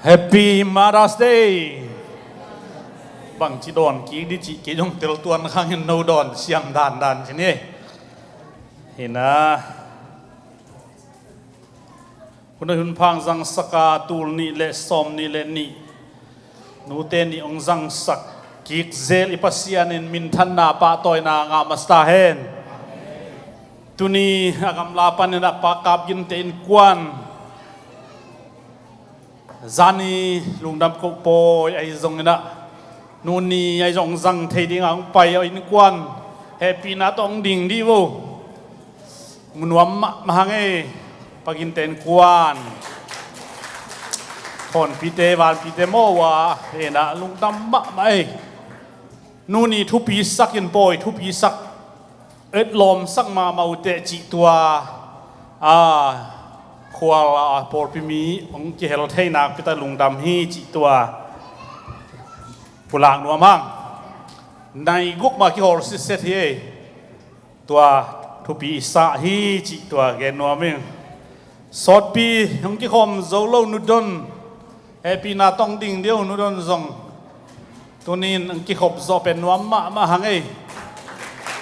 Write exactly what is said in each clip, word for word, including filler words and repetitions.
Happy Mother's Day. Bangci dawn kik di cih kei zong teltuan khangin no dawn siam dandan ci ni. Hina, hun a hun phang zangsaka tul nih le sawm nih le nih nute nih hong zangsak kik zel i Pasian in minthanna pahtawina ngah masa ta hen. Tuni a gamla panin a pa kap ginte innkuan zani lungdam koh pawi ahi zongin ah, nuni ahi zong zang thei dingah hong pai a innkuan hehpihna tawh hong ding dih vo. Mu nuam mahmah hang ei. Pa ginte innkuan, khawnpite vanpite maw, ua hena lungdam mahmah ei. Nuni thupi sakin pawi thupi sak, etlawm sak mahmah uh teh cih tua a khual a pawlpi mi hong kihel thei nakpi tak lungdam hi cih tua pulak nuam hang. Nai guk mah kihawl sitset hi ei. Tua thupi i sah hi cih tua gen nuam ing. Sawtpi hong kikhawm zo lo nudon, hehpihna tawh hong ding dih uh nudon zong. Tunin hong kikhop zawh pen nuam mahmah hang ei.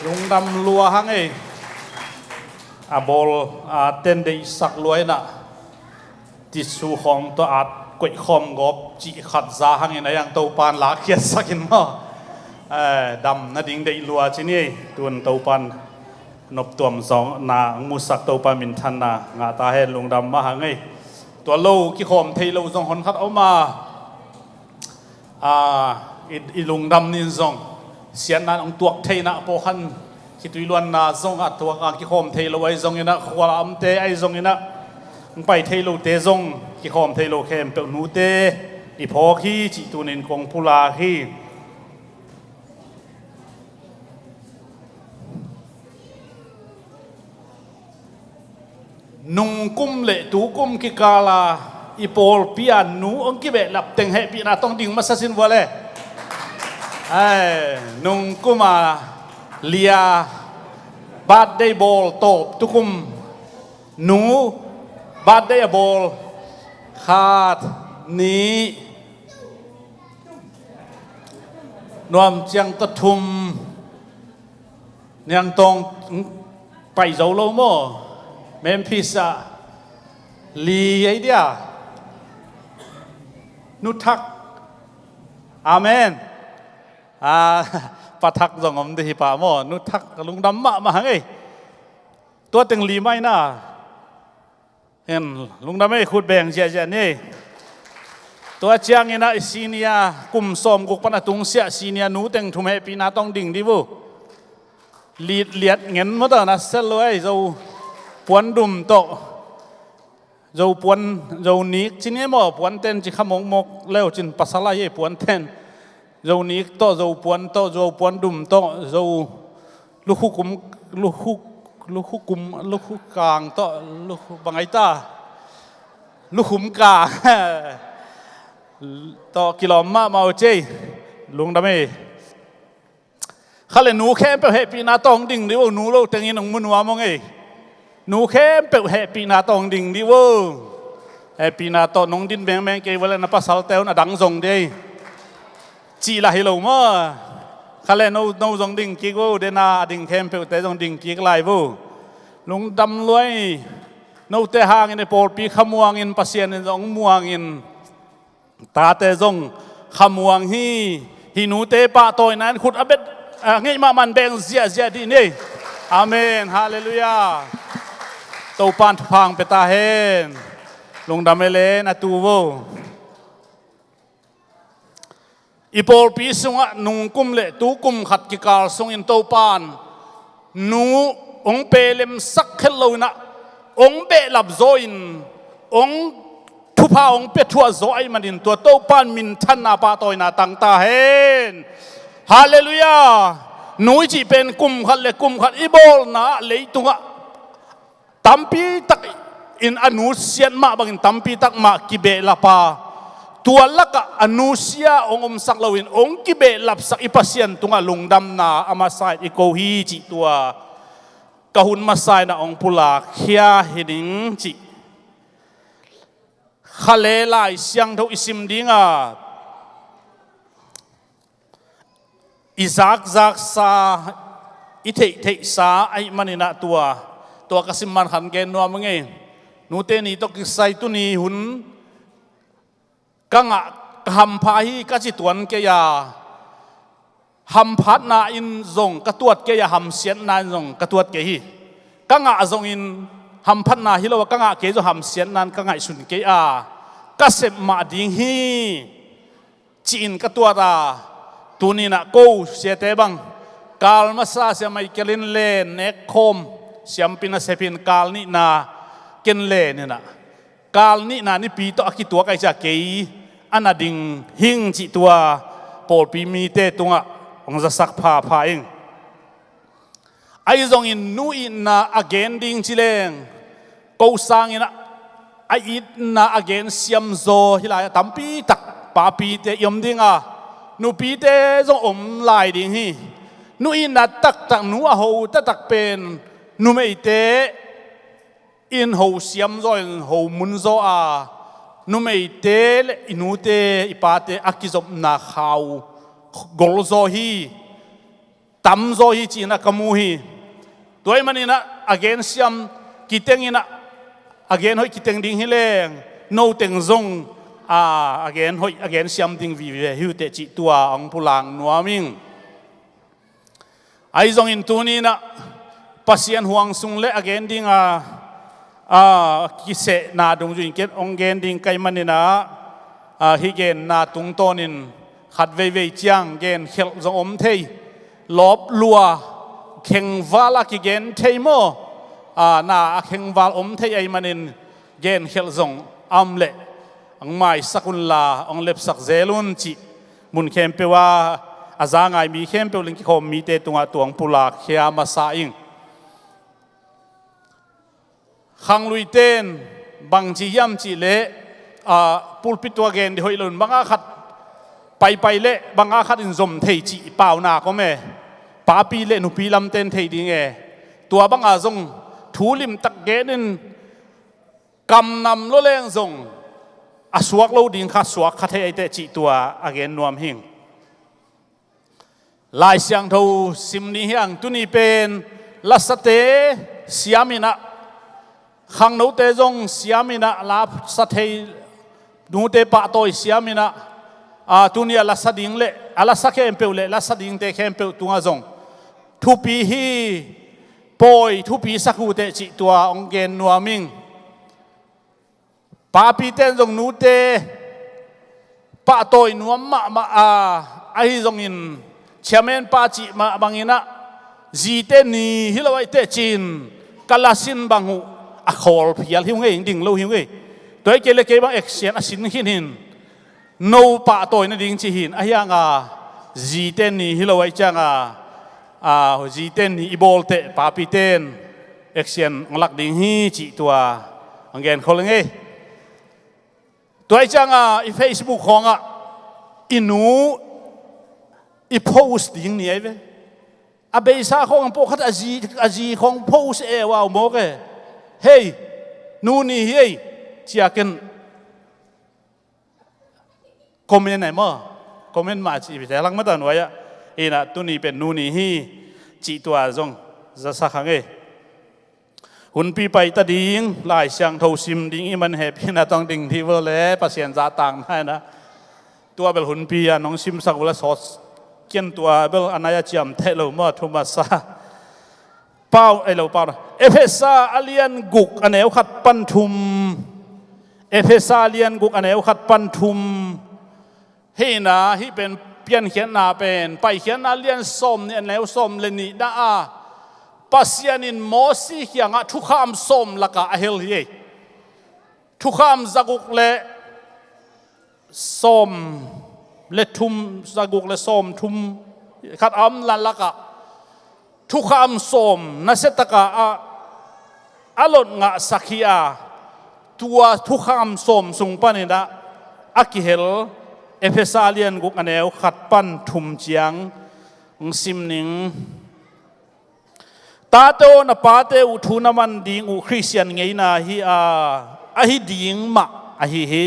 Lungdam lua hang ei. A bawl a ten deihsak lua inah, tissue khawng tawh at koih khawm gawp cih khat za hangin a yang Topan lakkhiatsak in maw. Eh, dam nading deih lua ci ni ei. Tun Topan noptuam zawngna hong musak Topan minthanna ngah ta hen, lungdam mah hang ei. Tua lo kikhawm thei lo zong honkhat a om a, a, i, i lungdam nin zong siatna in hong tuak thei inah, pawlkhat khitui luanna zong a tuak a kikhawm thei lo ahi zongin ah, khual a omte ahi zongin ah, hong pai thei lote zong kikhawm thei lo khempeuh nute i phawk hi cih tunin kong pulak hi. Nungkum le tukum kikala i pawlpi a nu hong kibehlap teng hehpihna tawh hong ding masa sin vua le. Ai, nungkum a lia birthday bawl tawp tukum nu birthday a bawl khat, nih, nuam ciang tawh thum, niangtawng pai zo lo maw? Memphis ah li ei dia. Nu Thak. Amen. Ah, Pa Thak zong om dih hi pa maw? Nu Thak lungdam mahmah hang ei. Tua teng li mai na. Hen, lungdam ei, khut beng ziahziah ni. Tua ciangin ah i senior kum sawmguk pan a tungsiah senior nu teng thum hehpihna tawh hong ding dih vo. Liat, liat ngen maw ta na sel lo ei, zo puan dum tawh. Zo puan, zo nik ci ni maw, puan ten ci kha mawkmawk leu cin pasal ahi ei puan ten. Zo nik tawh, zo puan tawh, zo puan dum tawh, zo lukhu kum, lukhu, lukhu kum, lukhu kang tawh, lukhu bang ai ta. Lukhum kang tawh kilawm mahmah uh ci ei. Lungdam ei. Kha le nu khempeuh hehpihna tawh hong ding dih uh, nu lo tengin hong mu nuam hong ei. Nu khempeuh hehpihna tawh hong ding dih uh. Hehpihna tawh nong din mengmeng kei vua le na pasalte un a dang zong dih ei. Cih lah hi lo maw? Kha le no, no zong ding kik vo, dena a ding khempeuhte zong ding kik lai vo. Lungdam lua ei. Note hangin i pawlpi khamuangin Pasian in zong muangin tate zong khamuang hi. Hih nute pahtawina in khut a bet a ngeih mahmah in beng ziahziah dih ni. Amen. Halleluiah. Topan thupha hong pia ta hen. Lungdam ei le na tu vo. I pawlpi sungah nungkum le tukum khat kikal sungin Topan nu hong pelemsak khet lo inah, hong behlap zaw in, hong thupha hong pia thuah zaw ahih manin tua Topan minthanna pahtawina tang ta hen. Halleluiah. Nu i cih pen kum khat le kum khat i bawlna ah leitungah tampi tak in a nusiat mah bangin tampi tak mah kibehlap a, tua lakah a nusia hong omsak loin hong kibehlapsak i Pasian tungah lungdamna a masa in i ko hi cih tua ka hun masa in ah hong pulak khia hi ning cih. Kha le Lai Siangtho i sim ding a, i zakzaksa, i theihtheihsa ahih manin ah tua, tua ka sim man khan gen nuam ing ei. Nute ni tawh kisai tuni hun ka ngah, ka hampha hi ka ci tuan kei a, hamphatna in zong ka tuat kei a, hamsiatna in zong ka tuat kei hi. Ka ngah zongin hamphatna hi lo a, ka ngah kei zong hamsiatna in ka ngaihsun kei a, ka sep mah ding hi, ci-in ka tuat a, tuni-in ah ko siate bang, kal masa Sia Michael in len nekkhawm, siampi nasep in kal nihna ken len in ah, kal nihna nipi tawh a kituak ahih ciang kei a na ding hing cih tua pawlpi mite tungah hong zasak phapha ing. Ahi zongin nu itna a gen ding ci leng, ko sangin ah a itna a gen siamzaw hi lai-ah tampi tak papite i om ding a, nupite zong om lai ding hi. Nu itna taktak, nu a ho taktak pen numeite in ho siamzaw in ho munzaw a, numeite le i nute i pate a kizopna khau golzaw hi, tamzaw hi ci-in ah ka mu hi. Tua ahih manin ah a gen siam kiteng in ah, a gen hoih kiteng ding hi leng, no teng zong a, a gen hoih a gen siam ding vive hi uh teh cih tua hong pulak nuam ing. Ahi zongin tuni-in ah Pasian huang sung le a gen ding a, a kisehna dungzui in ken hong gen ding ka hih manin ah, a, hih genna tungtawnin khat veivei ciang genkhelh zong om thei, lawp lua, khengval a kigen thei maw, a, na a khengval om thei ahih manin genkhelh zong a om leh hong maisak unla hong lepsak zel un cih mun khempeuh a, a za ngai mi khempeuh leng kikhawm mite tungah tua hong pulakkhia masa ing. Khangluite in bangci hiam cih leh, a, pulpit tungah gen ding hoih lo in bang a khat paipai leh bang a khat in zom thei cih paunak om e. Papi le nupi lamte in thei ding e. Tua bang a zong thu limtak gen in kam nam lua leng zong a suak lo ding kha suak kha thei ahi teh cih tua a gen nuam hing. Lai Siangtho sim ni hi hang. Tuni pen lasate siam in ah, khangnote zong siam in ah, lasa thei nute pahtawi siam in ah, a, tuni a lasa ding le a lasa khempeuh le lasa dingte khempeuh tungah zong thupi hi, pawi thupi sak uh teh cih tua hong gen nuam ing. Papite in zong nute pahtawi nuam mahmah a, ahi zongin chairman pa cih mah bangin ah zite ni hi lo ahi teh cin ka lasin bang uh a khawl phial hi uh ngei, ding lo hi uh ngei. Tua hi kei le kei bang action a sin khin hin no pahtawi nading ci hin, ahi hang a zite ni hi lo ahi ciang a, a, zite ni i bawl teh papite in action hong lak ding hi cih tua hong genkhol ing ei. Tua ahi ciang a i Facebook khawngah i nu i post ding ni ahi ve. A beisa khawng pawlkhat a zi, a zi khawng post e uh a om mawk e. Hei, nu ni hi ei, ci-a ken comment ai maw? Comment mah ci, i bite lang mata nuai-ah. Hi-in ah tuni pen nu ni hi cih tua zong zasak hang ei. Hunpi pai ta ding, Lai Siangtho sim ding i man hehpihna tawh ding dih vua le Pasian zahtakna hi-in ah. Tua bel hunpi a nong simsak uh le sawt kian tua bel a nai a ciamteh lo maw, thu masa. Pau, ei lo, pau na. Efesa a lian guk a neu khat pan thum. Efesa a lian guk a neu khat pan thum. Hi-in ah, hih pen Piankhiatna pen, Paikhiatna lian sawm nih a neu sawm le nihna ah Pasian in Mosi kiangah thukham sawm lakah a hel hi ei. Thukham zaguk le sawm le thum, zaguk le sawm thum khat a om la lakah thukham sawm nasia taka ah a lot ngahsak hi a, tua thukham sawm sung panin ah a kihel Efesa lian guk a neu khat pan thum ciang hong sim ning. Tate aw, na pate uh thu na man ding uh Khristian ngeina hi a, ahi ding mah ahi hi.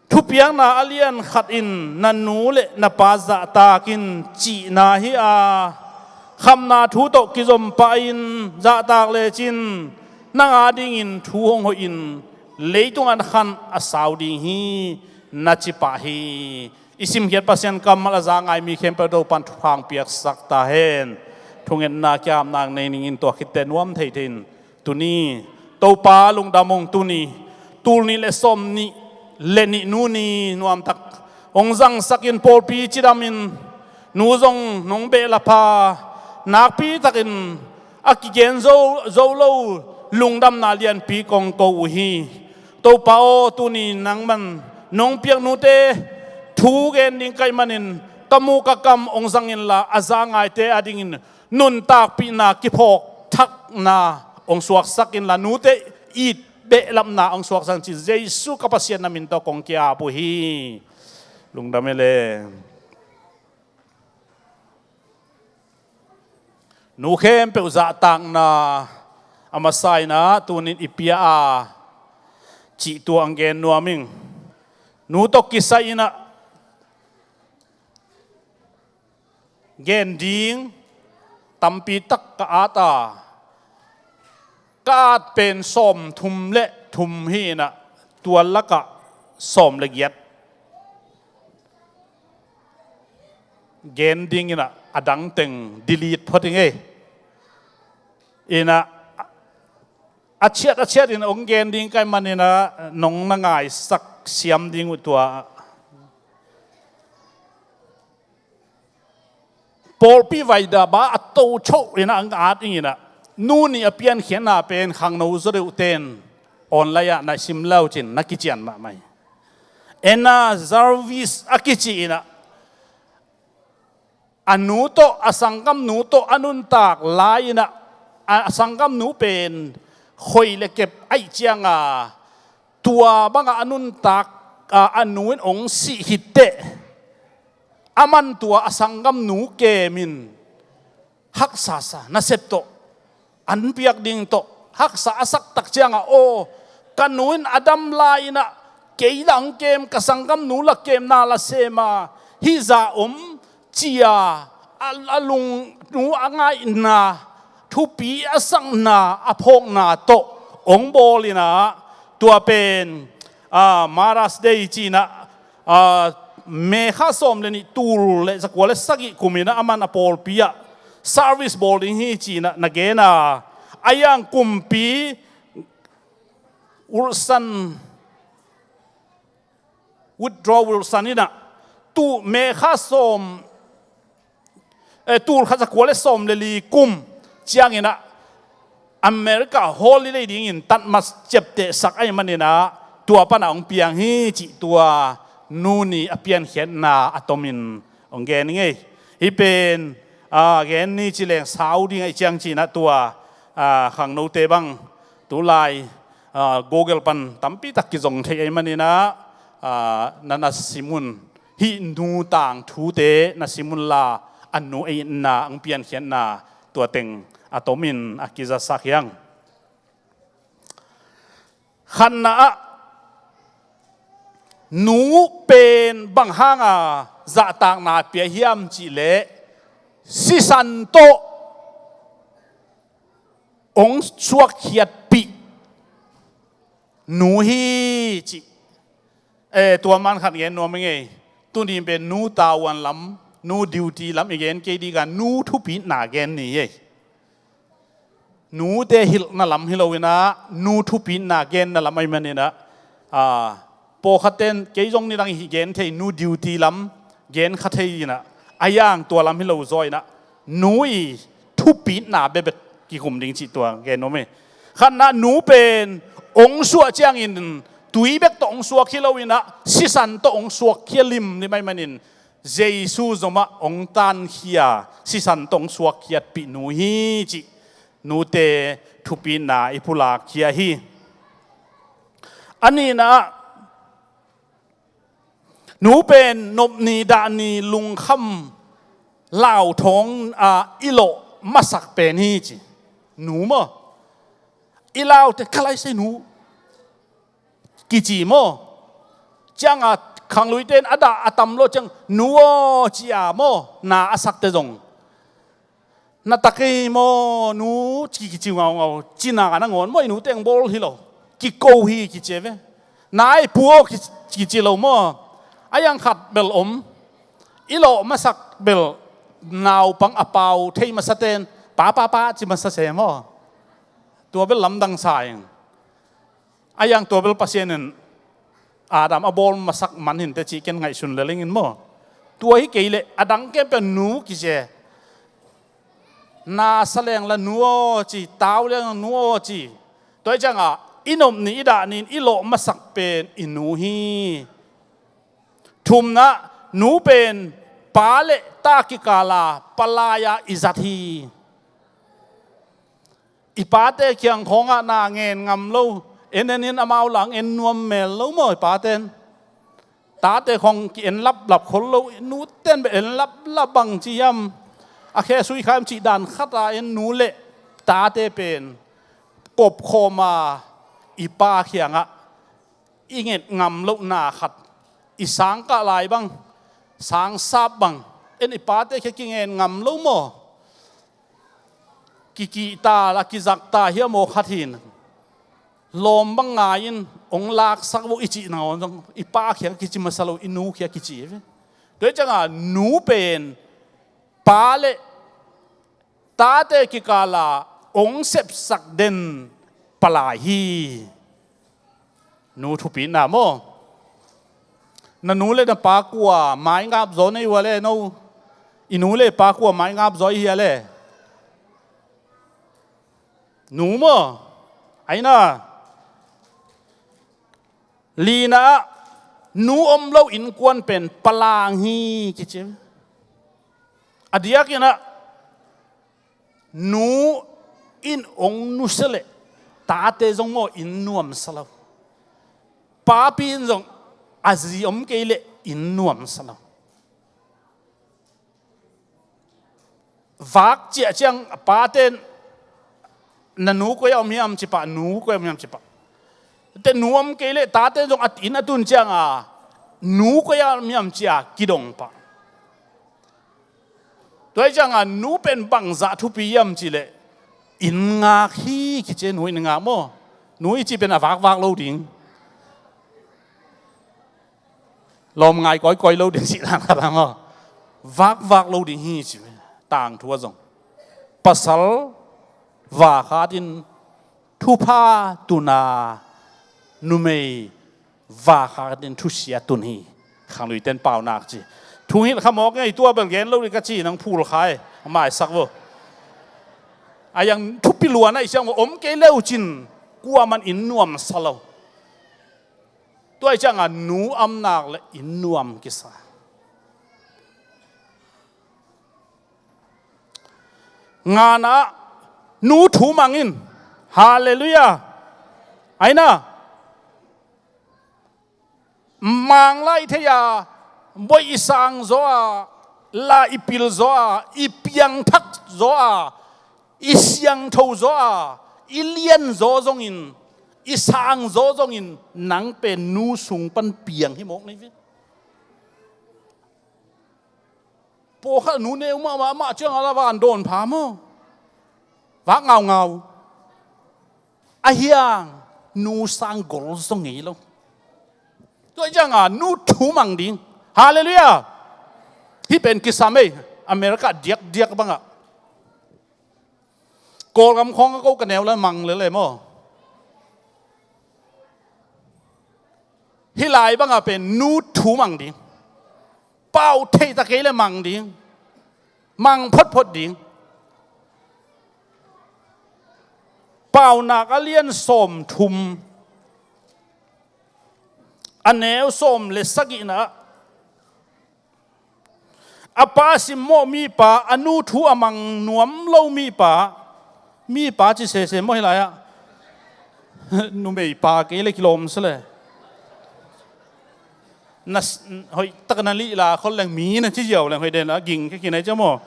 Thupiakna a lian khat in na nu le na pa zahtak in cihna hi a, khamna thu tawh kizom pah in zahtak lecin nang adingin thu hong hoih in leitung an khan a sau ding hi, na ci pah hi. I simkhiat Pasian kammal a za ngai mi khempeuh Topan thupha piaksak ta hen. Thungetna kiamnak nei ningin tua khitte nuam thei thei in tuni Topa lungdam ung. Tuni tul nih le sawm nih le nih nu ni nuamtak hong zangsak in pawlpi cidamin nu zong nong behlap a, nakpi takin a kigen zo, zo lo lungdamna lianpi kong ko uh hi. Topa aw, tuni nangman nong piak nute thu gen ding ka hih manin ka mu ka kam hong zang inla a za ngaite adingin nuntakpihna kiphawk thakna hong suaksak inla nute it behlapna hong suaksak in ci Jesu ka Pasian na min tawh kong ki-ap uh hi. Lungdam e le. Nu khempeuh zahtakna a masa in ah tunin i pia a cih tua hong gen nuam ing. Nu tawh kisai in ah gen ding tampi tak ka at a, ka at pen sawm thum le thum hi in ah tua lakah sawm le giat gen ding in ah a dang teng delete phot ing ei. In ah a ciat a ciat in hong gen ding ka hih manin ah nong na ngaisak siam ding uh tua. Pawlpi vaidaba a to choh in ah hong at ing in ah nu nih a piankhiatna pen khangno zaw deuh ten online ah na sim lo cin na kician mahmah hi. Anna Jarvis a kici in ah a nu tawh, a sanggamnu tawh a nuntak lai in ah a sanggamnu pen khoi le kep ahih ciang a tua bangah a nuntak a, a nu in hong sih khit teh aman tua a sanggamnu kem in haksa sa, nasep tawh an piak ding tawh haksa a sak tak ciang a, aw, ka nu in a dam lai in ah kei la hong kem, ka sanggamnu la kemna la sem a, hih zah om ci a, a, a lungnu a ngaihna thupi a sakna a phawkna tawh hong bawl in ah tua pen ah, Mother's Day ci in ah, ah, May kha sawm le nih tul le zakua le sagih kum in ah aman a pawlpi ah service bawl ding hi ci in ah na gen a, a yang kumpi Wilson, Woodrow Wilson in ah tu May kha sawm eh, tul khat zakua le sawm le li kum ciang in ah America holiday dingin tatmas ciaptehsak ahih manin ah tua pan ah hong piang hi cih tua nu nih a piankhiatna a tomin hong gen ing ei. Hih pen ah, gen ni ci leng sau ding ahih ciang ci in ah tua ah, khangnote bang tulai ah, Google pan tampi tak kizong thei ahih manin ah, ah, na na sim un. Hih nu tangthute na sim unla a nu a itna, hong piankhiatna tua teng a tomin a kizasak hi hang. Khatna ah nu pen bang hanga zahtakna pia hiam cih leh sisan tawh hong suakkhiatpih nu hi cih. Eh, tua man khat gen nuam ing ei. Tuni pen nu tavuan lam, nu duty lam i gen kei ding a, nu thupitna gen ni ei. Nute hilhna lam hi lo in ah nu thupitna genna lam ahih manin ah, ah, pawlkhat ten kei zong nidang i gen thei nu duty lam gen kha thei in ah, a yang tua lam hi lo zaw in ah nu i thupitna bekbek kikum ding cih tua gen om hi. Khatna nu pen hong suah ciangin tui bek tawh hong suak hi lo in ah sisan tawh hong suakkhia limlim ahih manin Jesu zomah hong tankhia sisan tawh hong suakkhiatpih nu hi cih nute thupitna i pulakkhia hi. A nihna ah nu pen nop ni dah ni lungkham lauthawng a i lawh masak pen hi ci. Nu maw? I laute ka lai sei nu. kici maw? Cianga khangluite in a dah a tam lo ciang nu aw ci a maw, na a sakte zong na ta kei maw, nu ci kici ngaungau, cina nangawn maw, i nute ang bawl hi lo, kiko hi kici ve. Na ei pu aw ki- kici lo maw? A iang khat bel om, i lawh masak bel naupang a pau thei masa ten pa pa pa ci masa se maw? Tua bel lamdang sa ing. A iang tua bel Pasian in Adam a bawl masak man hinte cih ken ngaihsun le lengin maw? Tua hi kei leh a dang ken pia nu kici e. Na sa leng la nu aw ci, tau leng nu aw ci. Tua hi cianga i nop ni, i dah ni in i lawh masak pen i nu hi. Thumna, nu pen pa le ta kikala palai-a i zat hi. I pate kiang khawngah na ngen ngam lo, en en in amau lang en nuam mel lo maw i paten. Tate khawng ki en laplap khol lo, nuten bel en laplap bang ci hiam. A khe sui kha hiam cih dan khata en nu le tate pen kopkhawma i pa kiangah i nget ngam lohna khat, i sangkah lai bang, sangsap bang, en i pate khia kinget ngam lo maw? Kikihta la kizakta hiam aw khat hin lawm bang ngai-in ong laksak vo i cih nangawn zong i pa khia kici masa lo, i nu khia kici ve. Tua hi cianga nu pen pa le tate kikala ong sepsak den palai hi. Nu thupi na maw? Na nu le na pa kua maingap zaw nei ua le no? I nu le pa kua maingap zaw i hia le? Nu maw? Aina. Lina ah nu om lo innkuan pen palang hi kici. A diakin ah nu in ong nusia leh tate zong maw inn nuamsa lo. Papi in zong a zi om kei leh inn nuamsa lo. Vak ciah ciang a pate in na nu koi a om hiam ci pah, nu koi a om hiam ci pah. Te nu om kei leh tate zong a inn a tun cianga nu koi a om hiam cia kidong pah. Tua hi cianga nu pen bangzah thupi hiam cih leh inn ngak hi kici e, nu inn ngak maw? Nu i cih pen a vakvak lo ding. Lawm ngai kawikawi lo ding cih dan khat a maw? Vakvak lo ding hi ci ve. Tangthu a zong pasal vakhat in thupha tun a, numei vakhat in thusia tun hi. Khangluite in paunak ci. Thu hilh kha mawk ngei, tua bel gen lo ding ka ci, nang phul kha e, a maisak vo. A iang thupi luan a i siang vo om kei leu cin kuaman inn nuamsa lo. Tua i cianga nu amnak le inn nuam kisa. Ngana ah nu thu mang in. Halleluiah. Aina. Mang lai thei a, boi i sang zaw a, la i pil zaw a, i piangthak zaw a, i siangtho zaw a, i lian zaw zongin, i sang zaw zongin nang pen nu sung pan piang hi mawk nei ve. Pawlkhat nu neu mahmah mah ciang a la van dawn pha maw? Vak ngaungau. A hiang nu sang gol zong ngei lo. Tua cianga nu thu mang ding. Halleluiah. Hih pen kisam ei. America diakdiak bangah Kawlgam khawng a ko ka neu le mang lele maw? Hih lai banga pen nu thu mang ding. Pau theih ta kei le mang ding. Mang photphot ding. Paunak a lian sawm thum, a neu sawm le sagihna ah, a pa simmawh mipa, a nu thu a mang nuam lo mipa, mipa ci sese maw hih lai-ah? Numei pa kei le kilawm sa le. Na s-, hoih tak na lih la khol leng mi na ci ziau leng hoih den la ging ka kinai cia maw?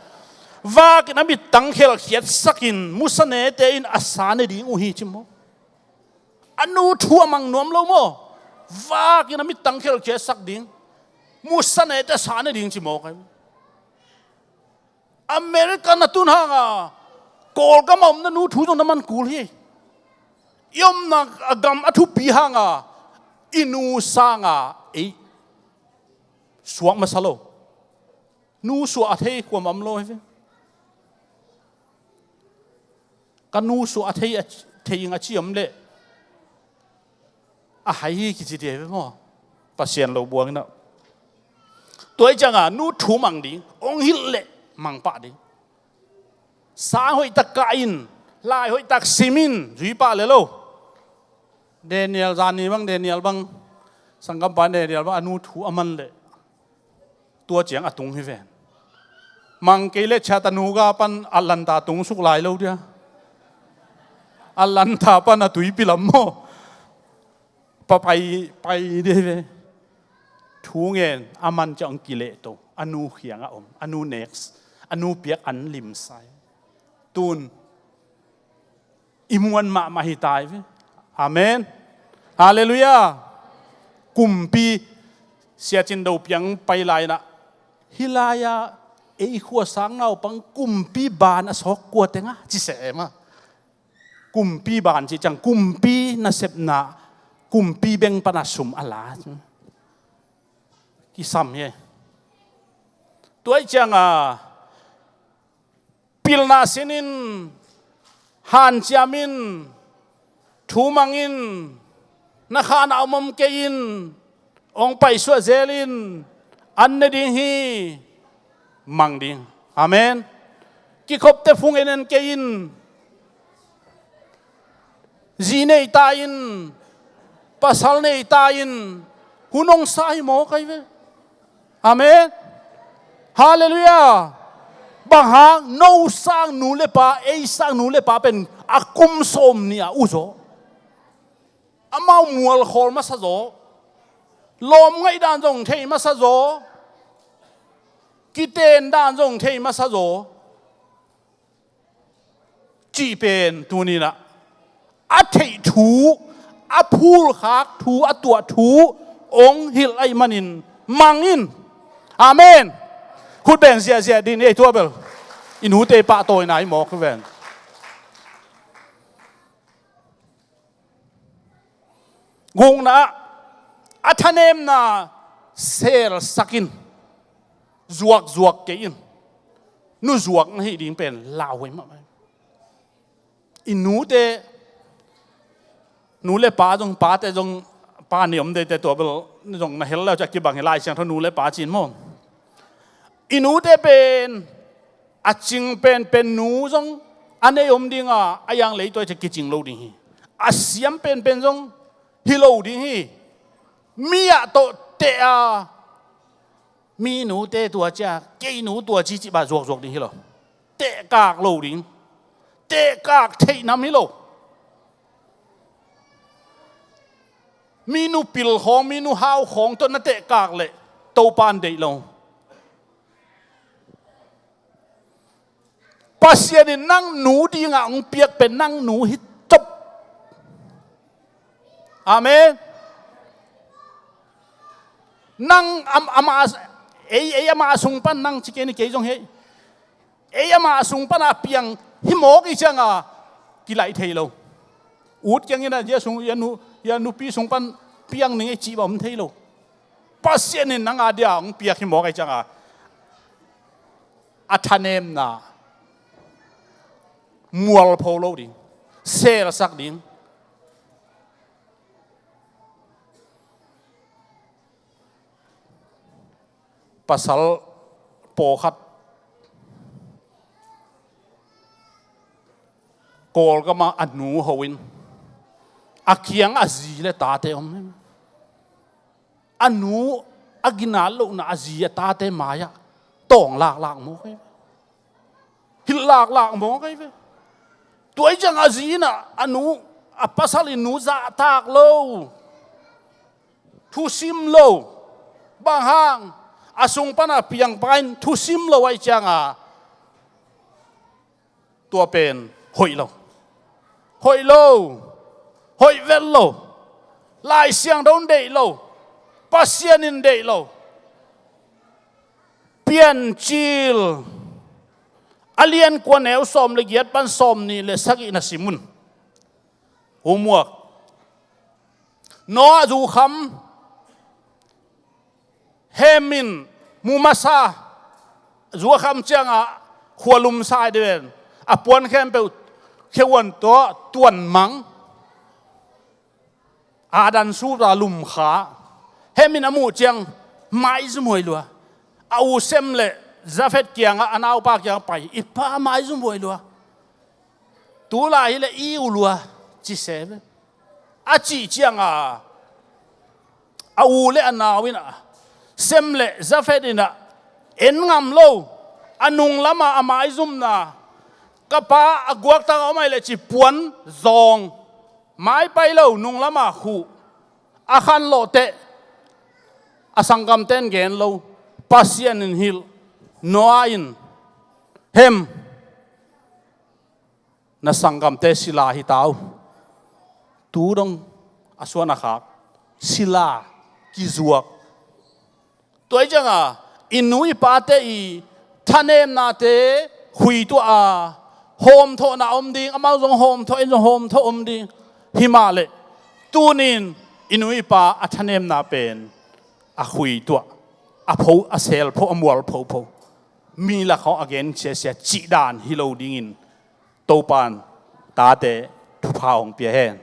Vakin a mittang khelkhiat sakin musa nete in a sa ne ding uh hi ci maw? A nu thu a mang nuam lo maw? Vakin a mittang khelkhia sak ding. Musa nete sa ne ding ci mawk ai. America na tun hanga Kawlgam a omna nu thu zong na man kul hi. I omna a gam a thupi hanga i nu sanga ei suak masa lo. Nu suah a thei kuam om lo hi ve. Ka nu suah a thei, a thei ing a ci om leh a hai hi kici thei ve maw? Pasian lo buang inah. Tua i cianga nu thu mang ding, ong hilh leh mang pah ding. Sang hoih tak kah in, lai hoih tak sim in, zui pah le lo. Daniel, zani bang Daniel bang, sanggampa Daniel bang a nu thu a man leh tua ciang a tung hi ven. Mang kei le Chattanooga pan Atlanta tung suk lai lo dia. Atlanta pan a tuipi lam maw? Pa pai, pai dia hi ve. Thu ngen a man ciang kileh to. A nu khiang a om. A nu next. A nu piak an limsai. Tun i muan mahmah hi tai ve. Amen. Halleluiah. Kumpi Sia Cin Do piang pai lai inah, hih lai-ah ei khuasang naupang kumpi ban a sawk kua teng a ci se em a. Kumpi ban ci ciang kumpi nasepna, kumpi beng pana sum a la. Kisam hi. Tua i cianga pilna sin in, hanciam in, thu mang in, na khahna om om kei in, ong paisuah zel in, an ne ding hi, mang ding. Amen. Kikhopte phung en en kei in, zi nei ta in, pasal nei ta in, hun ong sa hi mawk ai ve. Amen. Halleluiah. Bang hang, no sang nu le pa, ei sang nu le pa pen a kum sawm nih a u zaw. Amau mualkhawl masa zaw. Lawm ngaih dan zong thei masa zaw. Kiten dan zong thei masa zaw. Cih pen tuninah a theih thu, a phulkhak thu, a tuah thu ong hilh aih manin mang in. Amen. Khut beng ziahziah din ei tua bel i nute pahtawina i mawk ven. Gukna ah a thanemna selsak in, zuakzuak kei in. Nu zuak na hih ding pen lauhuai mahmah. I nute, nu le pa zong, pate zong, pa ni om deite tua bel zong na hel leu ciah kibang hi Lai Siangtho nu le pa cin maw? I nute pen a cing penpen nu zong a nei om dinga, a yang leituai ciah kicing lo ding hi. A siam penpen zong hi lo ding hi. Mi ah tawh teh a, mi nute tua ciah, kei nu tua ci cih bah zuakzuak ding hi lo. Tehkak lo ding. Tehkak theihnam hi lo. Mi nu pil khawng, mi nu hau khawng tawh na tehkak leh Topan deih lo. Pasian in nang nu dingah hong piak pen nang nu hi cop. Amen. Nang am, amah, ei, ei amah a sung pan nang ci kei ni, kei zong hi. Ei amah a sung pana piang hi mawk i cianga kilaih thei lo. Ut kiangin a, zia sung, zia nu, zia nupi sung pan piang ning ei cih bang om thei lo. Pasian in nang a dia hong piak hi mawk i cianga a thanemna mualpho lo ding, selsak ding. Pasal pawlkhat Kawlgam ah a nu ho in a kiang a zi le tate om. A nu a ginat lohna a zi a tate mai-ah tawng laklak mawk ai ve. Hilh laklak mawk ai ve. Tua i ciang a zi in a, a nu, a pasal in nu zahtak lo. Thusim lo. Bang hang, a sung pana piangpa in thusim lo ai cianga tua pen hoih lo. Hoih lo. Hoih vel lo. Lai Siangtho in deih lo, Pasian in deih lo. Piancil a lian kua neu sawm le giat pan sawm nih le sagihna sim un. Homework. Noah zukham Hem in mu masa, zukham ciangah khualum sa ding ven. A puan khempeuh khehuan tawh tuanmang. Adan suta lumkha. Hem in a muh ciang maizum huai lua. A u Sem le Zafet kiangah a naupa kiangah pai, "I pa maizum huai lua. Tulai hi le i u lua," ci se ve. A cih ciangah a u le a nau in ah, Sem le Zafet in ah, en ngam lo, a nung lamah a maizumna, ka pa a guaktak a om ai le ci puan zawng, mai pai lo, nung lamah khuh, a khanlawh teh, a sanggamten gen lo, Pasian in hilh, Noah in, Hem, na sanggamte sila hi ta uh. Tu dong a suan a khak, sila kizuak. Tua hi ciangah i nu i pate i thanemnate khuituah a, hawmthawhna om ding, amau zong hawmthawh, en zong hawmthawh om ding. Hi mah leh tunin i nu i pa a thanemna pen a khuituah, a pho, a sel pho, a mual phopho, mi lak hawh a gen siasia cih dan hi lo dingin Topan tate thupha hong pia hen.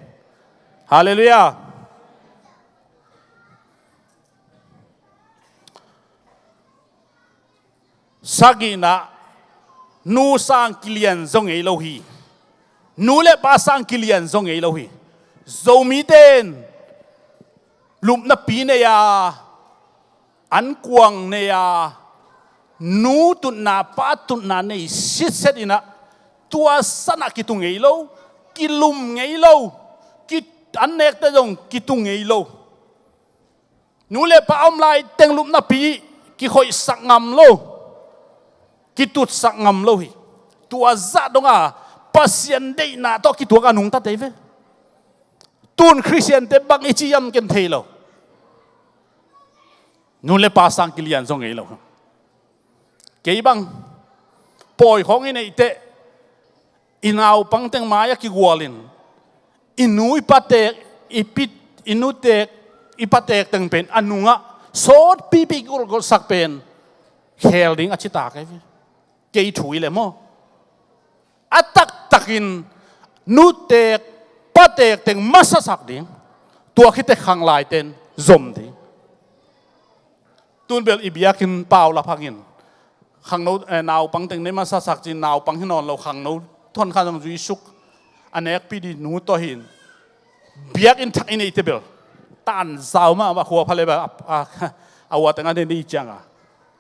Halleluiah. Sagihna, nu sang kilian zaw ngei lo hi. Nu le pa sang kilian zaw ngei lo hi. Zomite in lupnapi nei a, ankuang nei a, nu tutna, pa tutna nei sitset in ah, tua san ah kitu ngei lo, kilum ngei lo, ki, an nekte zong kitu ngei lo. Nu le pa om lai teng lupnapi kikhoihsak ngam lo, kitutsak ngam lo hi. Tua zah dong a Pasian deihna tawh kituak a nungta tei ve. Tun Khristiante bang i ci hiam ken thei lo. Nu le pa sang kilian zaw ngei lo. Kei bang pawi khawng i neih teh, i naupang teng mai-ah kigualin, i nu i patek, i pit, i nutek, i patek teng pen a nungah sawtpipi kigolhsak pen khel ding a citak ahi ve. Kei thu i le maw? A taktakin nutek patek teng masasak ding. Tua khite khanglaiten zom ding. Tun bel i biakinn paulap hangin khangno, eh, naupang teng nei masasak cin, naupang hi nawn lo, khangno thawn khan zong zuisuk a nekpi ding nu tawh hin. Biakinn thak i neihte bel tanzau mahmah, khua pha le bel a, a, a ua teng a nei ding ciangah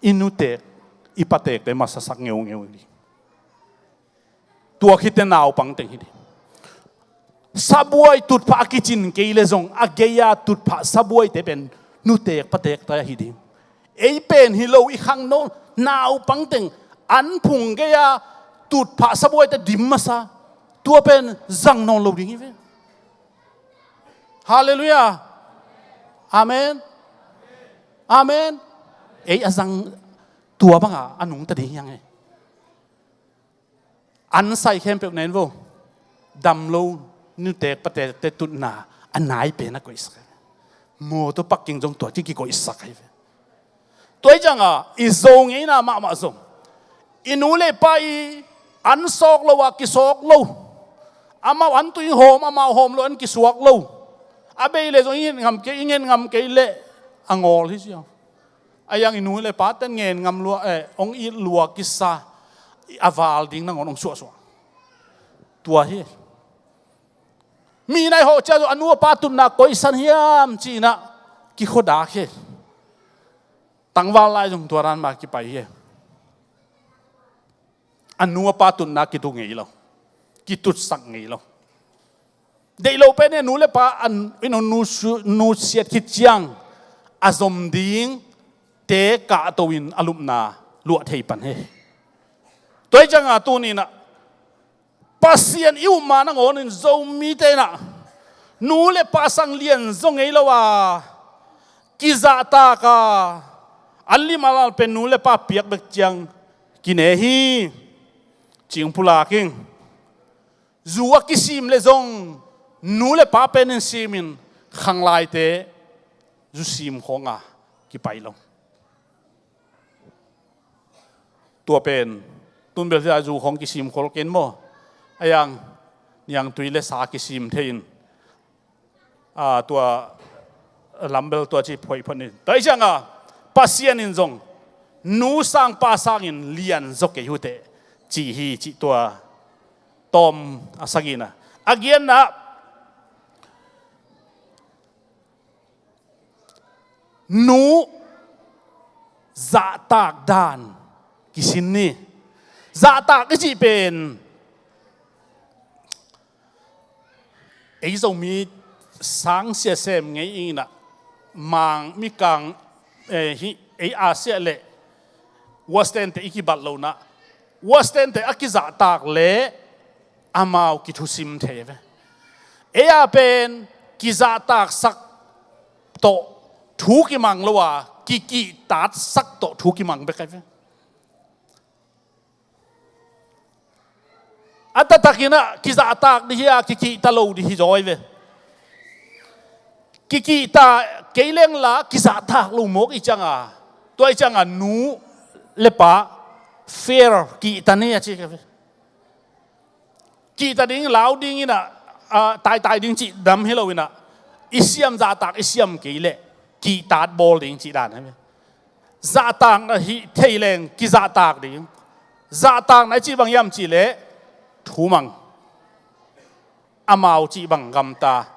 i nutek i patekte masasak ngeungeu ding. Tua khite naupang teng hi ding. Sabuai tutphah a kicin kei le zong a gei-a tutphah sabuaite pen nutek patekte ahi ding. Ei pen hi lo, i khangno naupang teng an phung gei-a tutphah sabuaite dim masa, tua pen zang nawn lo ding hi ve. Halleluiah. Amen. Amen. Ei a zang tua banga a nungta ding hiang e. An sai khempeuh nen vo. Dam lo nutek patekte tutna a nai pen a koihsak. Mawtaw parking zong tua kikoihsak ahi ve. Tua hi ciangah i Zo ngeina mahmah zong, i nu le pa i an sawk lo a kisawk lo, amau an tui hawm, amau hawm lo an kisuak lo. A bei le zong i nget ngam kei, i nget ngam kei leh a ngawl hi sia. A hiang i nu le paten ngen ngam lua, eh, hong it lua kisa, a val ding nangawn hong suahsuah. Tua hi. Mi nai hawh cia zong a nu a pa tutna koisan hiam ci-in ah kikhuadak hi. Tangval lai zong tua dan mah kipai hi. A nu a pa tutna kitu ngei lo, kitutsak ngei lo. Deih lo pen hi, nu le pa an in hong nusu-, nusiat khit ciang a zom dingte kahto in a lupna luah thei pan hi. Tua hi ciangah tuni-in ah Pasian i upna nangawn in Zomite in ah Nu le pa sang lianzaw ngei lo a kizahtak a, an limalal pen nu le pa piak bek ciang kine hi. Cing pulak ing. Zu a kisim le zong nu le pa penin simin khanglaite zu sim khawnga kipai lo. Tua pen tun bel hi a zu khawng kisim khol ken maw? A yang niangtui le sa kisim thei in, a, tua lam bel tua ci phoih phot ni. Tua hi cianga Pasian in zong nu sang pa sangin lianzaw kei uh teh ci hi cih tua tawm a sagihna. A giatna, nu zahtak dan kisin ni. Zahtak i cih pen ei Zomi sangsia sem ngei inah, Mang, Mikang, eh, hi, ei Asia le Western te i kibat lo nah, Western te a kizahtak le amau kithusim thei ve. Ei a pen kizahtaksak tawh thu kimang lo a, kikihtatsak tawh thu kimang bek ai ve. A taktakinah kizahtak dih hi a, kikihta lo dih hi zaw ai ve. Kikihta kei lengla kizahtak lo mawk i cianga, tua i cianga nu le pa fair kihta ni a ci ka ve. Kihta ding, lau ding inah, a, taitai ding cih dam hi lo inah, i siam zahtak i siam kei leh kihtat bawl ding cih dan hi ve. Zahtakna hih thei leng kizahtak ding. Zahtakna i cih bang hiam cih leh thumang. Amau cih bang gamta.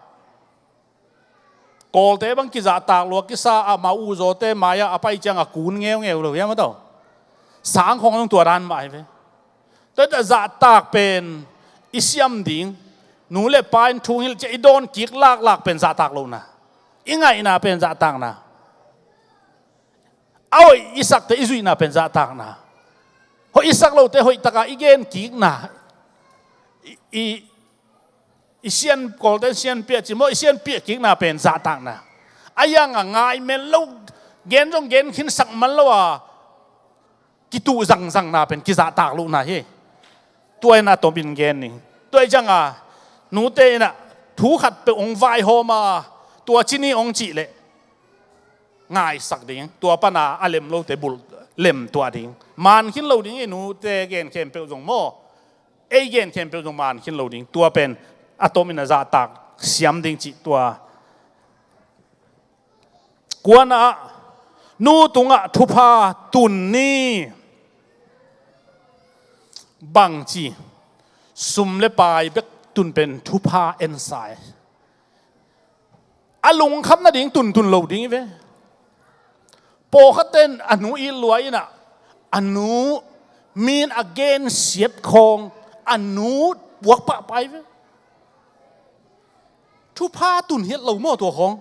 Kawlte bang kizahtak lua kisa, amau uh zawte mai-ah a pai cianga kun ngeungeu lo hiam a tawh. Sang khawng zong tua dan mah hi ve. Tua zahtak pen i siam ding, nu le pa in thu hilh ciah i dawn kik laklak pen zahtak lohna. I ngaihna pen zahtakna. A hoih i sakte i zuihna pen zahtakna. Hoih i sak lote hoih taka i gen kikna. I, i, i sian, Kawlte sian piah ci maw, i sian piah kikna pen zahtakna. A yanga ngai mel lo, gen zong gen khin sak man lo a, kituh zangzangna pen kizahtak lohna hi. Tua inah tawmin gen ning. Tua i cianga nute inah thu khat peuh hong vaihawm a, tua ci ni hong cih leh ngaisak ding, tua pana a lem lote bulh lem tuah ding. Man khin lo ding i nute gen khempeuh zong maw, ei gen khempeuh zong man khin lo ding. Tua pen a tawmin a zahtak siam ding cih tua. Kuanah nu tungah thupha tun ni. Bangci, sum le pai bek tun pen thupha ensai. A lungkham nading tuntun lo ding i ve. Pawlkhatten a nu it lua inah a nu min a gensiat khawng a nu puak pahpai ve. Thupha tun hiat lo maw tua khawng?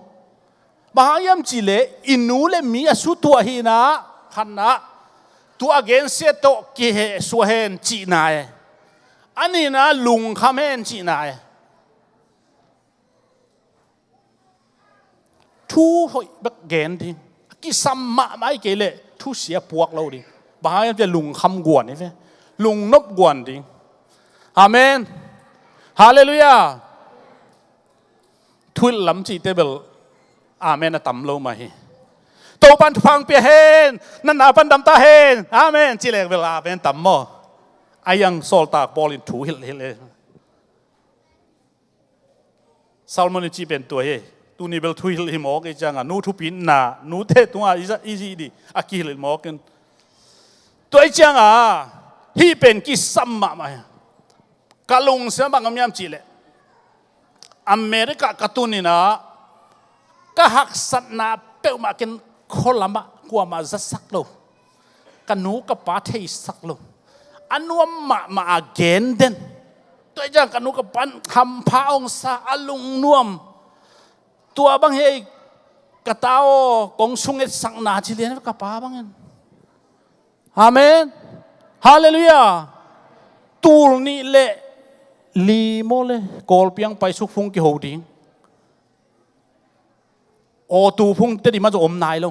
Bang hang hiam cihleh i nu le mi a sutuah hinah khatnah tua a gensiat tawh kihehsuah hen cihna e. A nihna lungkham hen cihna e. Thu hoih bek gen ding. A kisam mahmah i kei leh thusia puak lo ding. Bang hang hiam cihleh lungkham guan i ve. Lungnop guan ding. Amen. Halleluiah. Thuhilh lam cihte bel amen a tam lo mah hi. Topan thupha hong pia hen, natna pan damta hen, amen cih leh bel amen tam maw? A yang sawltak Paul in thuhilh hilh e. Salmon i cih pen tua hi. Tuni bel thuhilh hi mawk i cianga nu thupitna, nute tungah i za-, i zih dih a kihilh mawk in. Tua i cianga hih pen kisam mahmah hi. Ka lungsim bang om hiam cihleh America ka tuninah ka haksatna peuhmah ken khualamah kuamah zasak lo. Ka nu ka pa theisak lo. A nuam mahmah a gen den. Tua i ciang ka nu ka pan hampha hong sa a lungnuam. Tua bang hei ka ta aw kong sunget sakna ci lian ka pa bangin. Amen. Halleluiah. Tul nih le li maw le Kawlpi ang pai suk phung kiho ding. Aw tu phung te di mah zong om nai lo.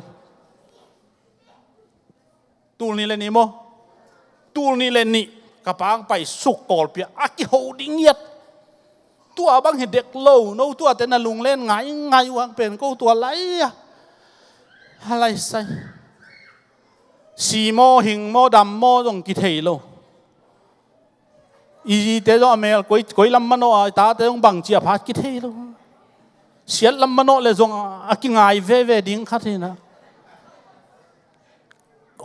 Tul nih le nih maw? Tul nih le nih ka pang pai suk Kawlpi ah a kiho ding ngiat. Tua bang hi dek lo, no tuate na lunglen ngaingai uh hang pen ko tua lai a. A lai sai. Si maw, hing maw, dam maw zong kithei lo. I zite zong a mel koi, koi lam manawh a, i tate zong bangci a pha kithei lo. Siat lam manawh le zong a kingai veve ding khat hi na.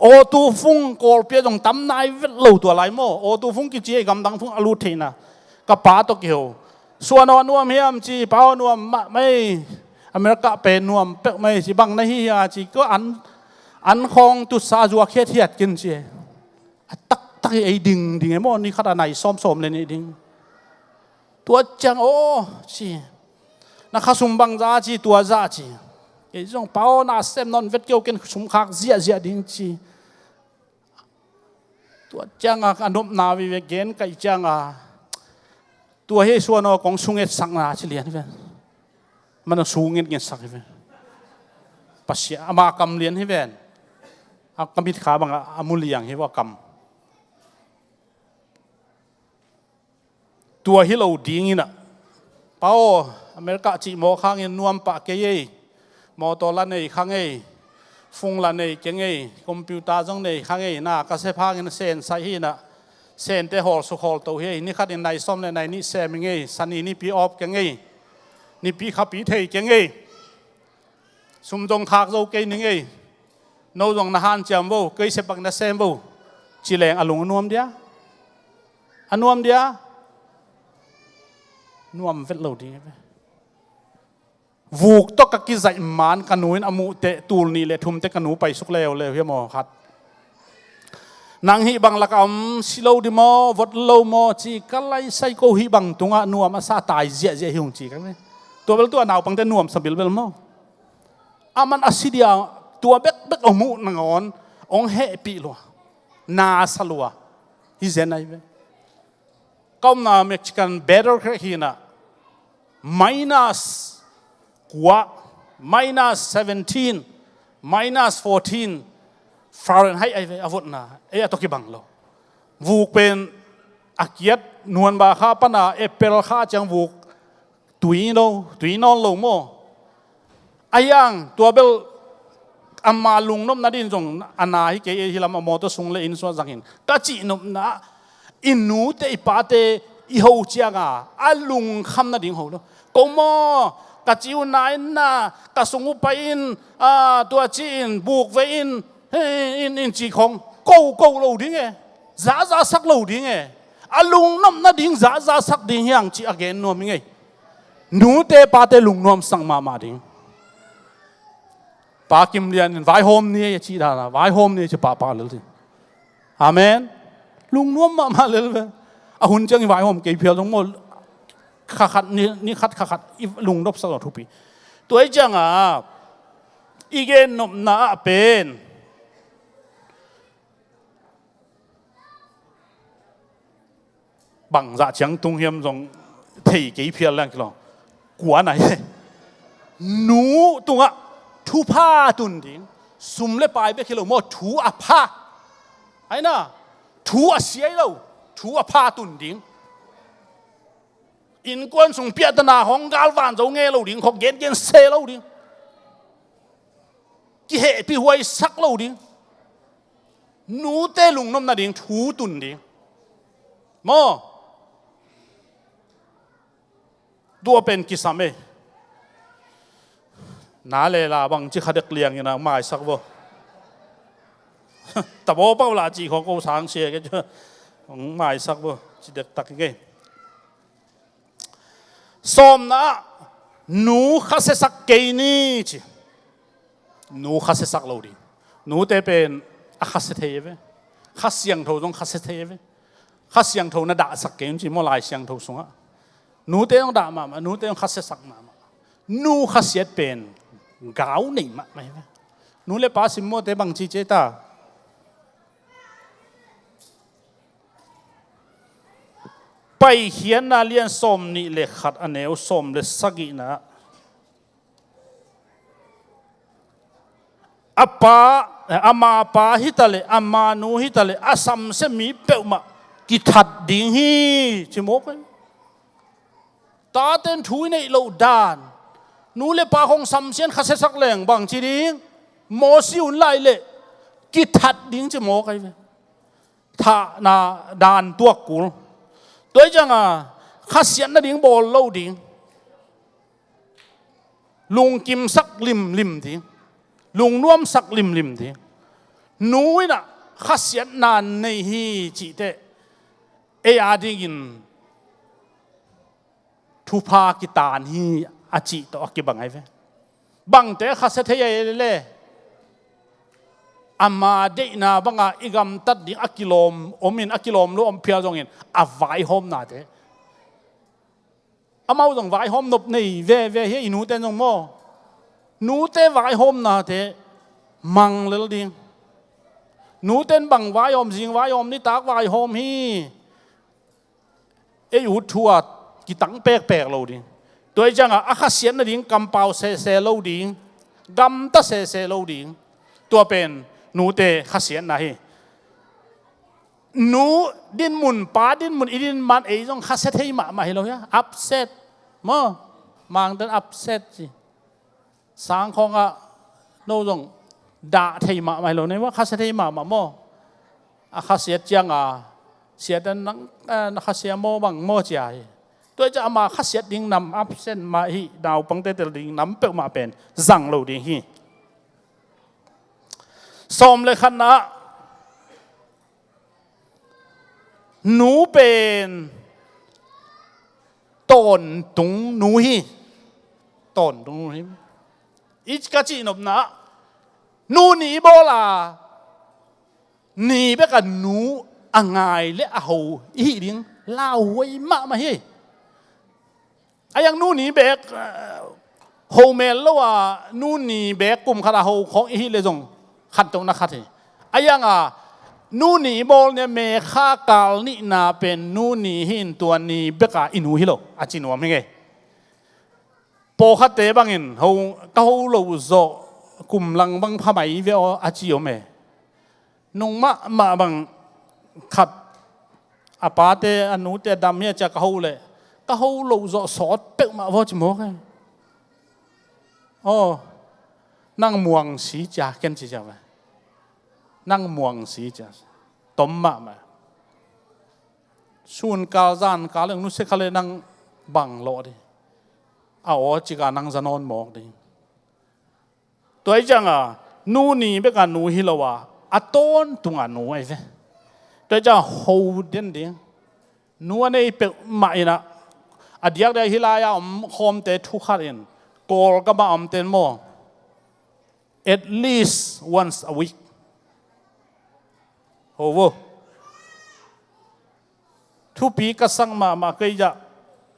Aw tu phung Kawlpi ah zong tam nai vet lo tua lai maw. Aw tu phung kici ei gamdang phung a lut theihna. Ka pa tawh kiho. Suan aw nuam hiam ci, pa aw nuam mah mai. America pen nuam pek mai ci, bang na hi hia ci, ko an, an khawng tutsa zua khiat hiat kin ci. A taktak hi ei ding ding e maw, ni khat a nai sawmsawm le nih ding. Tua ciang aw ci. Na khasum bang za ci, tua za ci. Kei zong pa aw na sem nawn vet keu ken sum khak ziahziah ding ci. Tua ciang a ka nopna vive gen kaih ciang a. Tua hi suan aw kong sunget sakna ci lian hi ven. Man a sunget nget sak hi ven. Pasia ama kam lian hi ven. A ka mit kha bang a, a mu liang hi va kam. Tua hi lo ding in a. Pa aw, America cih mawk hangin nuam pah kei ei. Mawtaw la nei kha ngei. Phung la nei keng ei. Computer zong nei kha ngei. Na ka sep hangin sen sai hi na. Sente hawl suk hawl to hi ei. Ni khat in nai sawm le nai nih sem i ngei. Sani nipi awp keng ei. Nipi khapi thei keng ei. Sum zong khak zo kei ning ei. No zong na hanciam vo, kei sepak na sem vo. Ci leng a lung a nuam dia. A nuam dia. Nuam vet lo ding ei ve. Vuk tawh ka kizaih man ka nu in a muh teh tul nih le thum teh ka nu pai suk leuleu hi maw khat. Nang hih bang lak a om si lo di maw, vot lo maw, ci ka lai sai ko hih bang tungah nuam a sa tai ziahziah hi hong ci ka ve. Tua bel tua naupangte nuam sa bilbel maw. A man a si dia tua bekbek a muh nangawn hong hehpih lua. Na sa lua. Hi zen ai ve. Ka omna Mexican battle crack hi na minus kua, minus seventeen, minus fourteen Fahrenheit ai ve a votna, ei a tawh kibang lo. Vuk pen a kiat nuanba kha pana April kha ciang vuk tui lo, tui nawn lo maw. A hiang tua bel ama lungnopna din zong a na hi kei ei hi lam a mawtaw sung le inn sungah zangin ka cihnopna i nute i pate i ho cianga a lungkham nading ho lo. Ko maw ka ci uh na in na ka sung uh pai in, tua ci in buk ve in, in, in ci khong ko ko lo ding e. Zahzah sak lo ding e. A lungnop nading zahzah sak ding hiang ci a gen nuam hi ngei. Nute pate lungnuam sak mahmah ding. Pa Kim Lian in vaihawm ni ei a cih dana vaihawm ni ei ci pahpah lel ding. Amen. Lungnuam mahmah lel ve. A hun ciang i vaihawm kei phial dong maw. Khakhat ni, ni khat khakhat i lungnop sak lo thupi. Tua i cianga i gennopna ah pen bangzah ciang tung hiam zong thei kei phial leng kilawng. Kua nai he. Nu tungah thupha tun ding. Sum le pai bek hi lo maw thu a pha. Aina thu a siai lo thu a pha tun ding. Innkuan sung piahtana hong galvan zo nge lo ding khong gengen se lo ding. Kihehpih huai sak lo ding. Nute lungnopna ding thu tun ding. Maw. Tua pen kisam e. Na le la bang ci khadek liangin a maisak vo. Tabo pau la ci khong ko sang sia ke. Maisak vo ci dektak ke. Sawmna ah nu khasiasak kei ni ci. Nu khasiasak lo ding. Nute pen a khasia thei e ve. Kha siangtho zong khasia thei e ve. Kha siangtho na dahsak kei un ci maw lai siangtho sungah. Nute zong dah mahmah, nute zong khasiasak mahmah. Nu khasiat pen gau nei mahmah e ve. Nu le pa simmawte bang ci cia ta. Paikhiatna lian sawm nih le khat a neu sawm le sagihna. A pa, ama pa hitaleh, ama nu hitaleh, a samsia mi peuhmah kithat ding hi, ci mawk hi. Taten thu i neih loh dan, nu le pa khong samsian khasiasak leng bang ci ding, Mosi un lai leh kithat ding ci mawk ahi ve. Thahna dan tuak kul. Tua hi cianga khasiat nading bawl lo ding. Lungkimsak limlim ding. Lungnuamsak limlim ding. Nu inah khasiatna nei hi cihteh ei a dingin thupha kitaan hi a cih tawh a kibang ahi ve. Bangte khasia thei ahi le, ama deihna banga i gamtat ding a kilawm omin, a kilawm lo om phial zongin a vaihawmnate. Amau zong vaihawm nop nei veve hi, i nute zong maw. Nute vaihawmnate mang lel ding. Nuten bang vaihawm, zing vaihawm, nitak vaihawm hi. Ei ut thu a kitang pekpek lo ding. Tua hi cianga a khasiat nading kampau sese lo ding, gamta sese lo ding. Tua pen nute khasiatna hi. Nu dinmun, pa dinmun i din man ei zong khasia thei mahmah hi lo hia? Upset maw? Mangten upset ci. Sangkhawngah no zong dah thei mahmah hi lo nei maw, khasia thei mahmah maw? A khasiat cianga siatan nang, eh, na khasia maw bang maw cia hi. Tua hi ciah ama khasiat ding nam, absent mah hi, naupangte tel ding nam peuhmah pen zang lo ding hi. Sawm le khatna ah nu pen tawntung nu hi. Tawntung nu hi. I ka cihnopna ah nu ni i bawl a, ni beka nu a ngai le a ho i hih ding lauhuai mahmah hi. A yang nu ni bek, eh, ho mel lo a, nu ni bek kum khat a ho khawng i hih le zong khantohna khat hi. A yang a nu ni i bawl nia, mekha kal nihna pen nu ni hi in, tua ni beka i nu hi lo a ci nuam hi ngei. Pawlkhatte bangin ho, ka ho lo zawh kum lang bang phamai ve aw a ci om e. Nung mahmah bang khat a pate a nute a dam hi a cia ka ho leh ka ho lo zawh sawt peuhmah vaw ci mawk e. Aw, nang muangsi cia ken ci cia ve. Nang muangsi cia tom mahmah. Sunkal zankal leng nusia kha le nang bang lawh ding. A aw cika nang za nawn mawk ding. Tua hi cianga nu ni beka nu hi lo a, a tawntunga nu ahi ve. Tua hi cianga ho den ding. Nu a nei peuhmah inah a diakdiak hih lai-a om khawmte thu khat in, Kawlgam a omten maw, at least once a week. Ho vo. Thupi ka sak mahmah kei zah,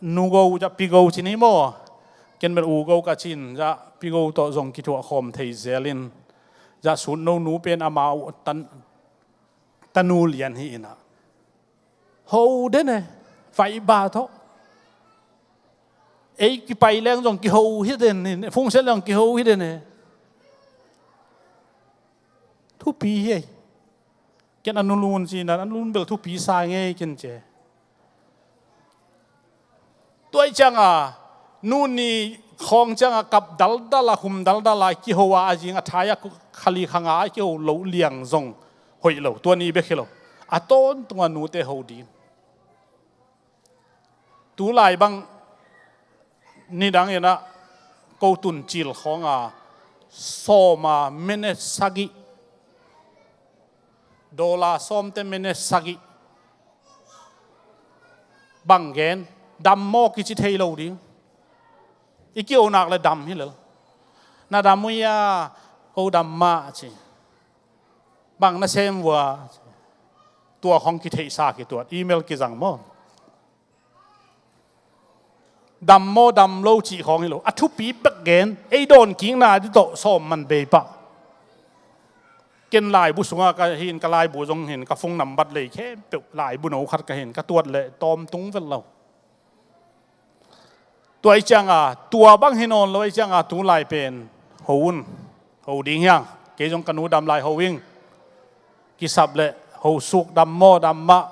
nugo zah, pigo ci ni maw. Ken bel ugo ka cin zah, pigo tawh zong kithuah khawm thei zelin zah, sutno nu pen ama uh tan, tanu lian hi inah. Ho den e, vaiba tawh. Ei kipai leng zong kiho hi den in, fungsiat leng kiho hi den e. Thupi hi ei. Ken a nulun ci nan, a nulun bel thupi sa ngei ken ce. Tua hi cianga nu ni khawng cianga kap daldal a, khum daldal a, kiho a, a zing a thai a khali khanga a kiho loh liang zong hoih lo, tua ni bek hi lo. A tawntunga nute ho ding. Tulai bang nidang inah ko tun cil khawnga sawma minute sagih, dollar sawmte minute sagih bang gen, dam maw kici thei lo ding. I kiho nak le dam hi lel. Na dam uh hia, ko dam mah ci. Bang na sem vua, tua khong kitheihsa kituat, email kizang maw. Dam maw dam lo cih khawng hi lo. A thupi bek gen, ei dawnkikna dih tawh sawm man bei pah. Ken laibu sungah ka hin, ka laibu zong hin, ka phone number lei khempeuh laibu no khat ka hin, ka tuat leh tawmtung vel lo. Tua hi cianga, tua bang hi nawn lo hi cianga, tulai pen ho un, ho ding hiang. Kei zong ka nu dam lai ho ing. Kisap le ho suk dam maw dam mah.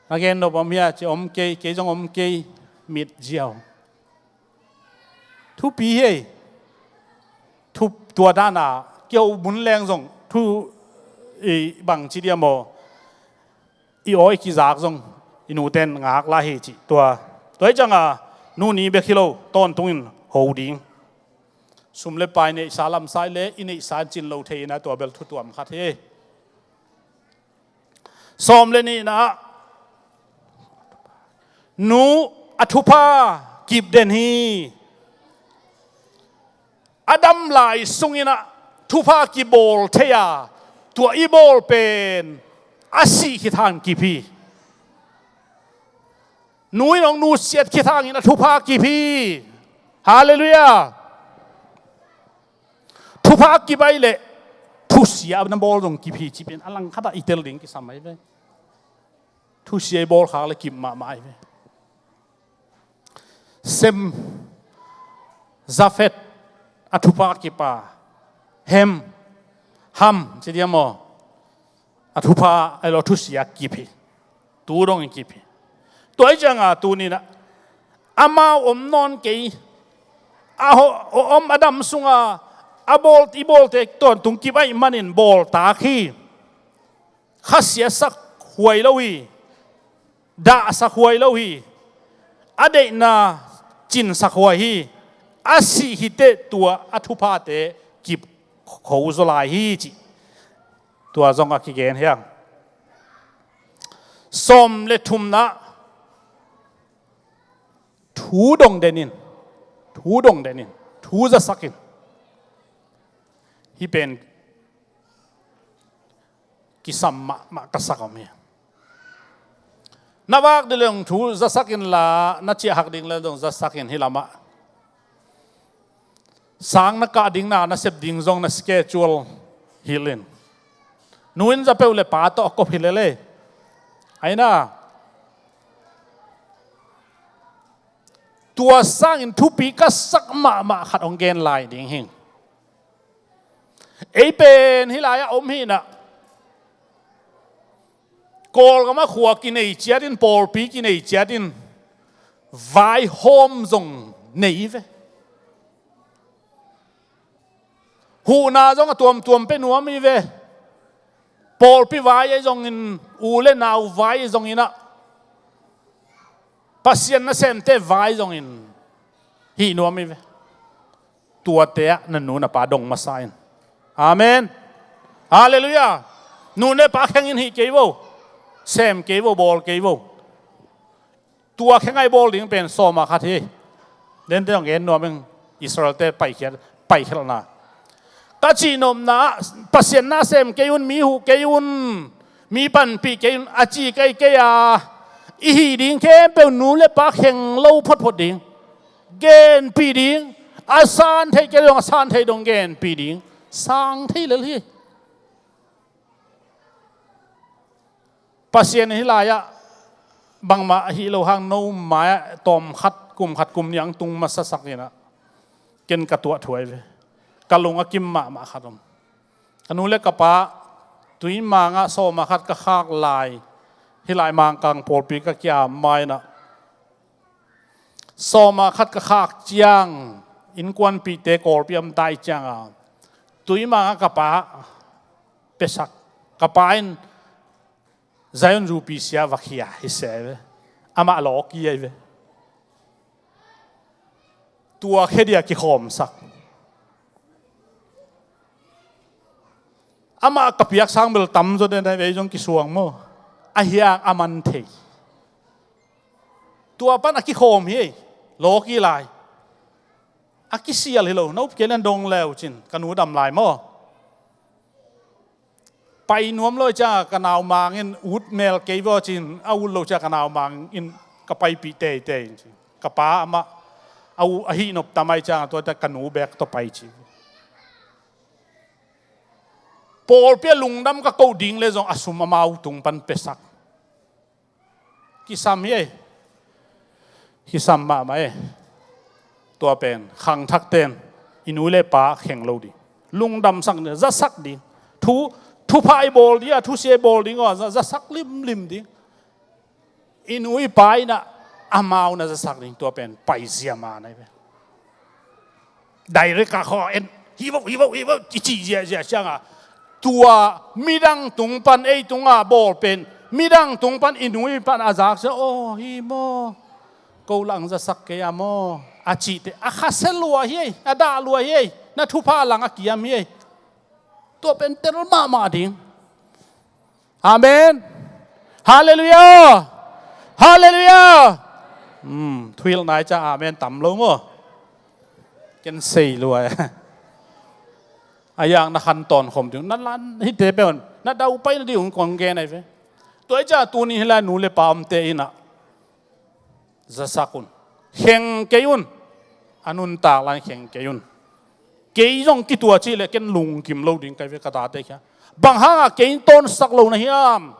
Na gen nop om hia ci om kei, kei zong om kei mit ziau. Thupi hi ei. Thu tua dana kiho mun leng zong thu i bang ci dia maw. I aw i kizak zong i nuten ngak lai hi ci tua. Tua hi cianga nu ni bek hi lo tawntungin ho ding. Sum le pai neihsa lamsai le i neihsa cin lo thei ina tua bel thutuam khat hi. Sawm le nihna ah nu a thupha kip den hi. A dam lai sunginah thupha kibawl thei a, tua i bawl pen a sih khit hang kip hi. Nu in hong nusiat khit hangin a thupha kip hi. Halleluiah. Thupha kip ai leh thusia na bawl zong kip hi cih pen a langkhatah i tel ding kisam ai ve. Thusia i bawl khak le kip mahmah ai ve. Sem, Zafet a thupha kip a, Hem, Ham ci dia maw? A thupha ai lo thusia kip hi. Tu dongin kip hi. Tua hi cianga tuninah amau om nawn kei. A ho-, om a dam sunga a bawl, i bawlte tawntung kip aih manin bawltak hi. Khasiasak huai lo hi. Dahsak huai lo hi. A deihna cinsak huai hi. A sih hiteh tua a thuphate kip kho zaw lai hi cih tua zong a kigen hiang. Sawm le thumna thu dong denin, thu dong denin, thu zasakin. Hih pen kisam mahmah ka sak om hi. Na vak ding le zong thu zasak inla, na ciahhak ding le zong zasak in hih lamah. Sang na kah ding na, na sep ding zong na schedule hilh in. Nu in za peuh le pa tawh a kop hi lele. Aina. Tua sangin thupi ka sak mahmah khat hong gen lai ding hi. Ei pen hih lai-ah om hinah. Kawlgam ah khua kinei ciatin, pawlpi kinei ciatin, vaihawm zong nei ve. Huhna zong a tuamtuam pia nuam hi ve. Pawlpi vai ahi zongin, u le nau vai ahi zonginah, Pasian nasemte vai zongin hih nuam hi ve. Tuate ah na nu na pa dong masa in. Amen. Halleluiah. Nu le pa khengin hih kei vo. Sem kei vo, bawl kei vo. Tua khengai bawl ding pen sawma khat hi. Dente hong gen nuam ing, Israelte paikhiat, paikhelhna. Ka cihnopna ah Pasian nasem kei un, mi huh kei un, mi panpih kei un a ci kei kei a, i hih ding khempeuh nu le pa kheng lo photphot ding. Genpih ding. A san thei kei dong, a san thei dong genpih ding. Sang thei lel hi. Pasian in hih lai-ah bangmah ahi lo hang no mai-ah tawm khat, kum khat, kum nih ang tung masasak inah ken ka tuah thuai ve. Ka lung a kim mahmah khat om. Ka nu le ka pa tuimangah sawma khat ka khak lai, hih lai Mangkang pawlpi ka kia mainah sawma khat ka khak ciang, innkuanpihte kawlpi am tai cianga tuimangah ka pa pesak. Ka pa in Zion zupi sia va khia hi se ve. Amah lawki ai ve. Tua khedia kikhawmsak. Amah ka piak sang bel tam zaw den ai ve, zong kisuang maw? A hiang a man thei. Tua pan a kikhawm hi. Lawki lai. A kisial hi lo, nop kei nan dong leu cin ka nu dam lai maw? Pai nuam lo cianga ka naumang in ut mel kei vaw cin, a ut lo cianga ka naumang in ka paipih teitei. Ka pa amah a u-, a hih nop tamai cianga tuate ka nu bek tawh pai ci. Pawlpi a lungdam ka koh ding le zong a sum amau tung pan pesak. Kisam hi ei. Kisam mahmah ei. Tua pen khangthak ten i nu le pa kheng lo ding. Lungdamsak ding, zasak ding. Thu, thupha i bawl ding a, thusia i bawl ding a, za, zasak limlim ding. I nu i pa in ah amau na zasak ding, tua pen paizia ma na hi ve. Direct a khaw en, hi vo, hi vo, hi vo, i cih ziahziah ciangah, tua midang tung pan ei tungah bawl pen, midang tung pan i nu i pan a zak sia, aw, hi maw, ko lang zasak kei a maw, a cihte a khasia lua hi ei, a dah lua hi ei, na thupha lang a kiam hi ei. Tua pen tel mahmah ding. Amen. Halleluiah. Halleluiah. Hmm, thuhilh nai ca amen tam lo maw? Ken sei lua. A yang na khan tawn khom ding, na lan hite pen na dau pai na ding hong kong gen ai ve. Tua i ca tuni hi lai nu le pa omte in ah zasak un. Kheng kei un. A nuntak lai kheng kei un. Kei zong kitua cih leh ken lungkim lo ding kai ve ka tate khia. Bang hangah kei tawntsak lo na hiam?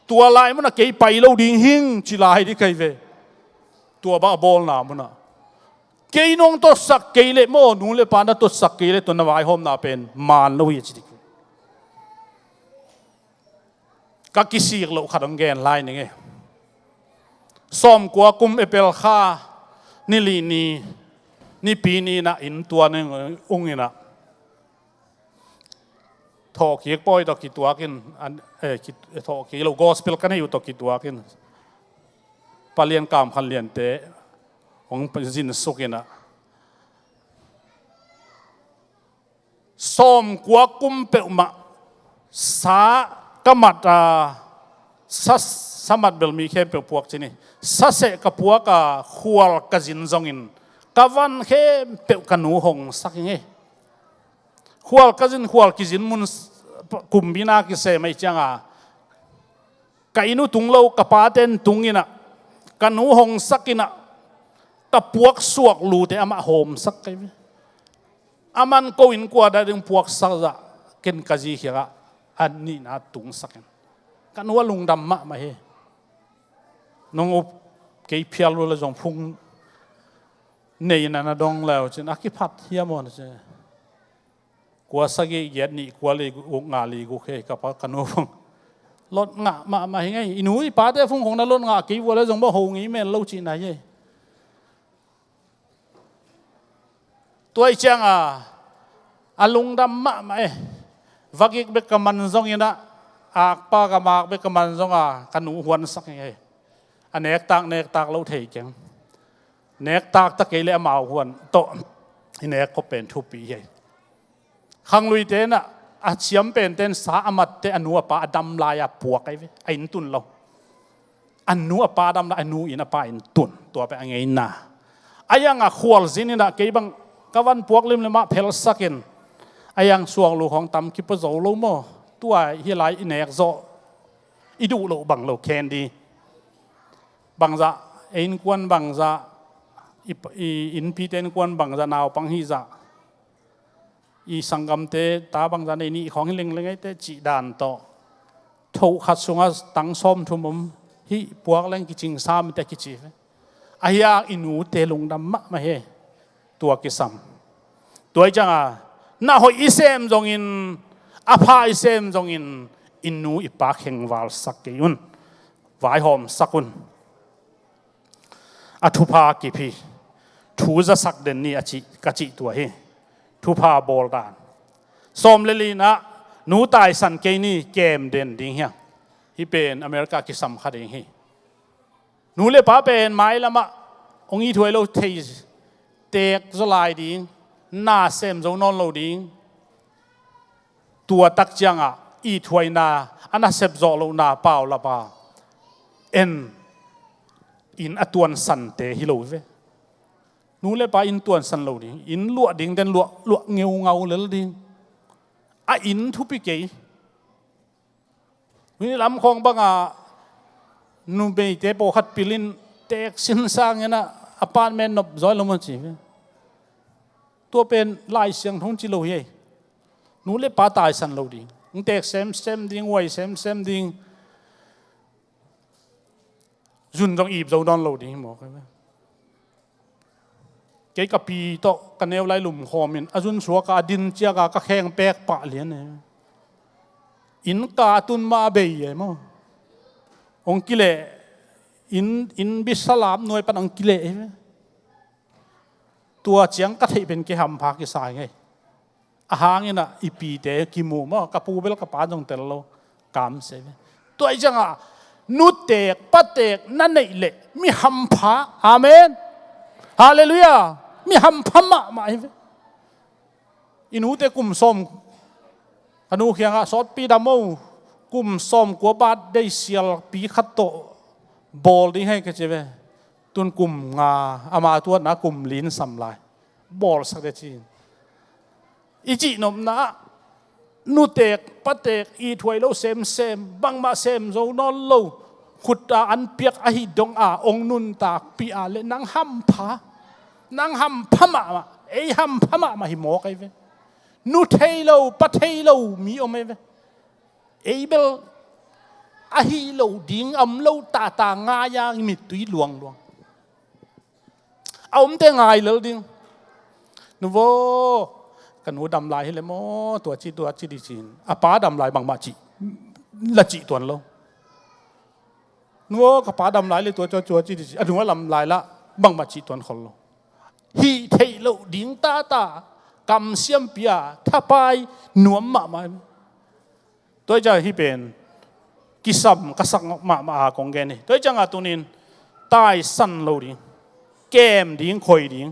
Tua lai munah kei pai lo ding hing ci lai ding kai ve. Tua bang a bawlna munah kei nong tawtsak kei leh maw, nu le pa na tawtsak kei leh tua na vaihawmna pen maan lo hi a ci ding. Ka kisik loh khat hong gen lai ning e. Sawmkua kum April kha ni li ni, Nipi ni in ah inn tua ning ung in ah, thawhkik pawi tawh kituak in, an, eh, ki, thawhkik lo gospel ka nei uh tawh kituak in, Palian Kam Khan Liante hong zinsuk in ah, sawmkua kum peuhmah sa ka mat a, sa, sa mat bel mi khempeuh puak ci ni. Sa seh ka puak a, khual ka zin zongin ka van khempeuh ka nu hong sak hi ing ei. Khual ka zin, khual kizin mun s-, kumbina kisem ahih ciangin ka inn uh tung lo, ka pate'n tung in ah, ka nu hong sak in ah, ka puak suak lute amah hawmsak ka hi ve. Aman ko innkuan a ding puaksak zah, ken ka zi khiangah a nihna tungsak in. Ka nu a lungdam mahmah hi. Nong up kei phial uh le zong phung nei in a na dong le uh cin, a kiphat hiam aw na ci. Kua sagih giat nih kua li guk nga li guk hi ka pa ka nu phung. Lot ngah mahmah hi ing ei. I nu i pate phung khong na lot ngah kei vua le zong bang ho ngei men lo cihna hi ei. Tua ahih ciangin a lungdam mahmah e. Vagik bek ka man zongin ah, akpa ka mak bek ka man zongin ka nu huansak hi ei. A nektak nektak lo thei keng. Nektak ta kei leh amau huan tawh i nek khop pen thupi hi ei. Khangluite in ah, a ciam pente in sa a matte a nu a pa a dam lai-a puak ahi ve. A inn tun lo. A nu a pa a dam lai, a nu inn a pa inn tun. Tua pen a ngeina. A yang a khualzin in ah kei bang ka van puak limlim ah phelsak in. A yang suang lu khawng tam kipua zo lo maw? Tua hi lai i nek zawh i duh loh bang lo khen di. Bangzah, e innkuan bangzah, i, i innpite innkuan bangzah, naupang hizah, i sanggamte ta bangzah nei nih khawng hi lengleng eite cih dan tawh. Thoh khat sungah tang sawmthum om hi puak leng kicing sam te kici ve. Ahi a i nute lungdam mahmah hi. Tua kisam. Tua ahih ciangin na hoih i sem zongin, a pha i sem zongin, i nu i pa khengvalsak kei un. Vaihawmsak un. A thupha kip hi. Thu zasak den ni a cih, ka cih tua hi. Thupha bawl dan. Sawm le li in ah, nu taisan kei ni, kem den ding hi hang. Hih pen America kisam kha ding hi. Nu le pa pen mailamah hong ithuai lo thei, teek zaw lai ding, na sem zo nawn lo ding. Tua tak ciangin ithuaina, a nasep zawh lohna paulap a, en, inn a tuansante hi lo ve. Nu le pa inn tuansan lo ding, inn luah ding den luah, luah ngeungau lel ding. A inn thupi kei. Hih lam khawng bangin numeite pawlkhat pil in teek sin sangin ah apartment nop zaw lo maw ci ve. Tua pen Lai Siangtho in ci lo hi ei. Nu le pa taisan lo ding. Hong teek semsem ding, huai semsem ding. Zun zong ip zo nawn lo ding hi maw. Kei ka pi tawh ka neu lai lumkhawm in a zun suak a, a din ciak a ka kheng pek pah lian e. Inn ka tun mah a bei e maw. Hong kileh, inn, inn bisalam nuai pan hong kileh e. Tua ciang ka theih pen kei hampha kisa ngei. A hang in ah i pite kimu maw, ka pu bel ka pa zong tel lo. Kamsia ve. Tua hi ciangah nutek patek na neih leh mi hampha. Amen. Halleluiah. Mi hampha mahmah hi ve. I nute kum sawm, ka nu kiangah, "Sawtpi dam o, kum sawm kua birthday sialpi khat tawh bawl ding hi," ka ci ve. Tun kum nga, ama tuatna kum li sam lai. Bawlsak ding ci. I cihnopna ah nutek patek, ithuai lo semsem, bangmah sem zo nawn lo, khut a an piak ahi dong a hong nuntakpih a leh nang hampha. Nang hampha mahmah, ei hampha mahmah hi mawk ahi ve. Nu thei lo, pa thei lo mi om ahi ve. Ei bel ahi lo ding, a om lo tata ngai a mittui luangluang. A omte ngai lel ding. Nu vaw, ka nu dam lai hi leh maw, tua ci, tua ci ding ci-in. A pa dam lai bangmah cih la cih tuan lo. Nu vaw, ka pa dam lai leh tua, tua, tua ci ding ci. A nu a dam lai la bangmah cih tuan khol lo. Hih theih loh ding tata, kamsiampi a, thapai nuam mahmah. Tua hi ciang hih pen kisam ka sak mahmah a kong gen hi. Tua hi ciangah tunin taisan lo ding, kem ding, khoi ding,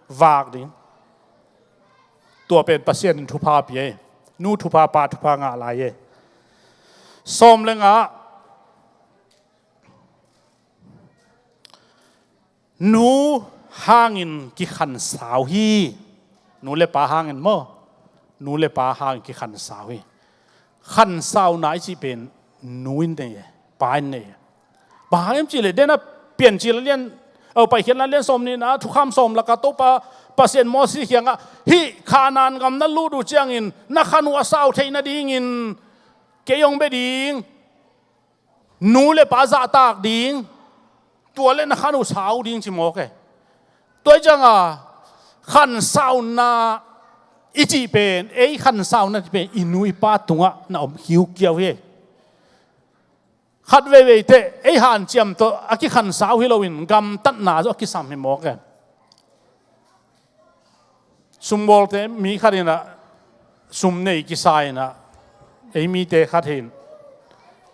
vak ding. Tua pen Pasian in thupha pia hi. Nu thupha, pa thupha ngah lai hi. Sawm le nga. Nu hangin kikhansau hi. Nu le pa hangin maw? Nu le pa hangin kikhansau hi. Khansauna i cih pen nu in nei e, pa in nei e. Bang hang hiam cih leh, den a Piancil a lian, oh, Paikhiatna a lian sawm nihna, thukham sawm lakah Topa Pasian Moses kiangah, "Hih Kanaan gam na lut uh ciangin na khan uh a sau theih nadingin kei hong bia ding, nu le pa zahtak ding, tua leh na khan uh sau ding," ci mawk e. Tua hi ciangah khansauna i cih pen, ei khansauna i cih pen i nu i pa tungah na om kiukiau hi. Khat veivei teh ei hanciam tawh a kikhansau hi loin gamtatna zong a kisam hi mawk e. Sumbawlte mi khat in ah sum nei kisa in ah, ei mite khat hi in,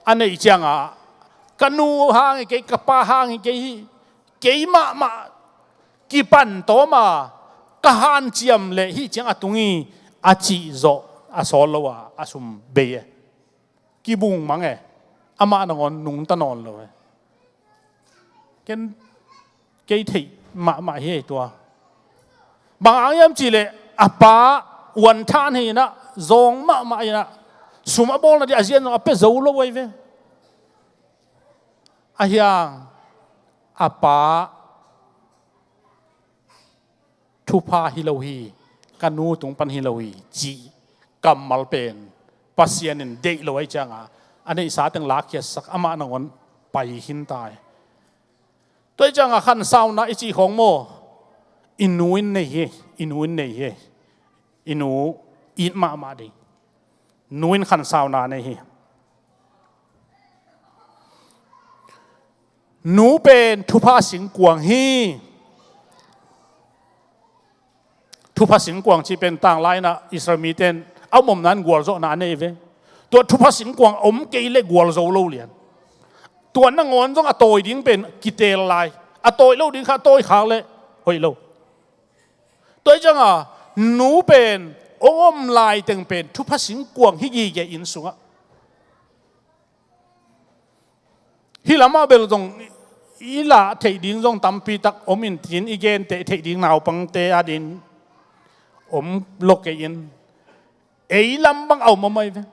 a neih ciangah, "Ka nu hang hi kei, ka pa hang hi kei hi, kei mahmah kipan tawm a, ka hanciam leh hih ciang a tung hi," a cih zawh a sawl lo a, a sum bei e. Kibung mang e. Amah nangawn nungta nawn lo e. Ken, kei theih mahmah hi ei tua. Bang hang hiam cih leh a pa uanthan hi in ah, zawng mahmah in ah, sum a bawlna ding a zian zong a pia zo lo ahi ve. Ahi hang a pa thupha hi lo hi, ka nu tung pan hi lo hi, cih kammal pen Pasian in deih lo ahi ciangah a neihsa teng lakkhiatsak, amah nangawn pai khin ta hi. Tua hi ciangah khansauna i cih khawng maw, i nu in nei hi, i nu in nei hi. I nu it mahmah ding. Nu in khansauna nei hi. Nu pen thupha singkuang hi. Thupha singkuang cih pen tanglai in ah Israel mite in a om omna in gualzawhna a nei ve. Tua thupha singkuang om kei leh gualzo lo lian. Tua nangawn zong a tawi ding pen kiteel lai. A tawi lo ding kha a tawi khak leh hoih lo. Tua hi ciangah nu pen hong om lai teng pen thupha singkuang hi gige inn sungah. Hih lamah bel zong i lah theih ding zong tampi tak om in, tin i genteh theih ding naupangte adingin om lo kei in, ei lam bang a om om ahi ve.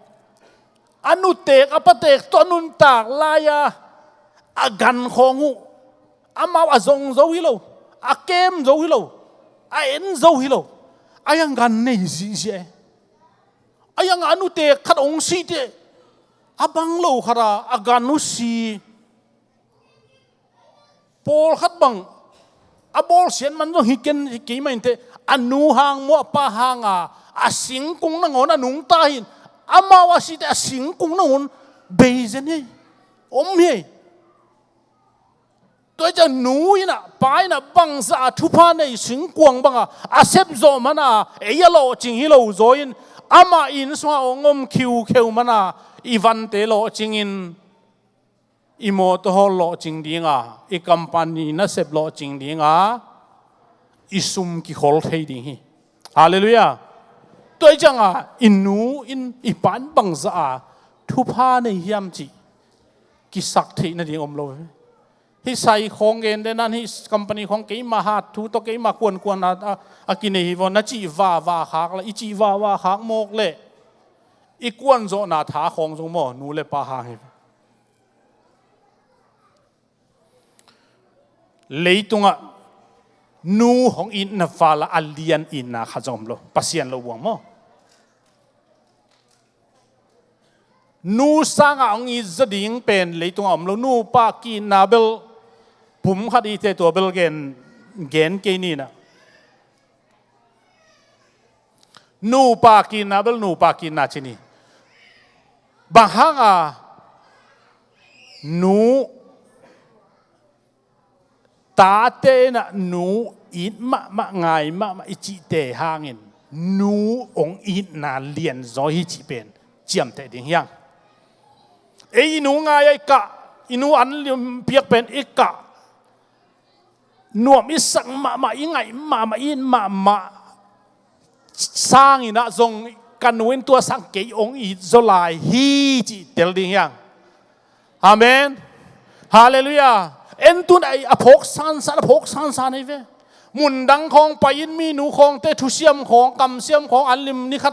A nutek a patek tawh a nuntak lai-a a gan khawng uh, amau a zong zo hi lo, a kem zo hi lo, a en zo hi lo. Ahi hang gan nei zihziah e. Ahi hang a nutek khat hong si teh, a bang lo khat a, a gan uh si. Pawlkhat bang a bawlsiat man zong hi ken hi kei mah inteh, a nu hang maw, a pa hanga a singkung nangawn a nungta hi in, amau a site a singkung nangawn bei zen hi. Om hi. Tua hi ciang nu in ah, pa in ah bangzah a thupha nei singkuang banga a sep zawh mana ei a lawhcing hi lo zaw in, amah inn sunga hong om khiukheu mana i vante lawhcingin, i mawtaw hawl lawhcing dinga, i company nasep lawhcing dinga, i sum kikhol thei ding hi. Halleluiah. Tua hi cianga i nu in i pa in bangzah a thupha nei hiam cih kisak theih nading om lo. Hih sai khawng gen den an, hih company khawng keima hat thu tawh keima kuankuan a, a, a kinei hi vaw, na cih vava khak la, i cih vava khak mawk leh i kuanzawhna tha khawng zong maw, nu le pa hang hi. Leitungah nu hong itna vala a lian itna khat zong om lo, Pasian lo buang maw. Nu sangah hong it zaw ding pen leitungah om lo. Nupa ki-itna bel pum khat i te, tua bel gen, gen kei ni na. Nupa ki-itna bel nupa ki-itna ci ni. Bang hanga nu tate in ah nu it mahmah, ngai mahmah i cihte hangin nu hong itna lianzaw hi cih pen ciamteh ding hiang. Ei i nu ngai a i kah, i nu an lim piak pen i kah, nuam i sak mahmah, i ngaih mahmah, i it mahmah sangin ah zong ka nu in tua sang kei hong it zaw lai hi cih tel ding hiang. Amen. Halleluiah. En tun a phawk sansan, a phawk sansan hi ve. Mundang khawng pai-in mi nu khawngte thusiam khawng, kamsiam khawng, an lim ni khat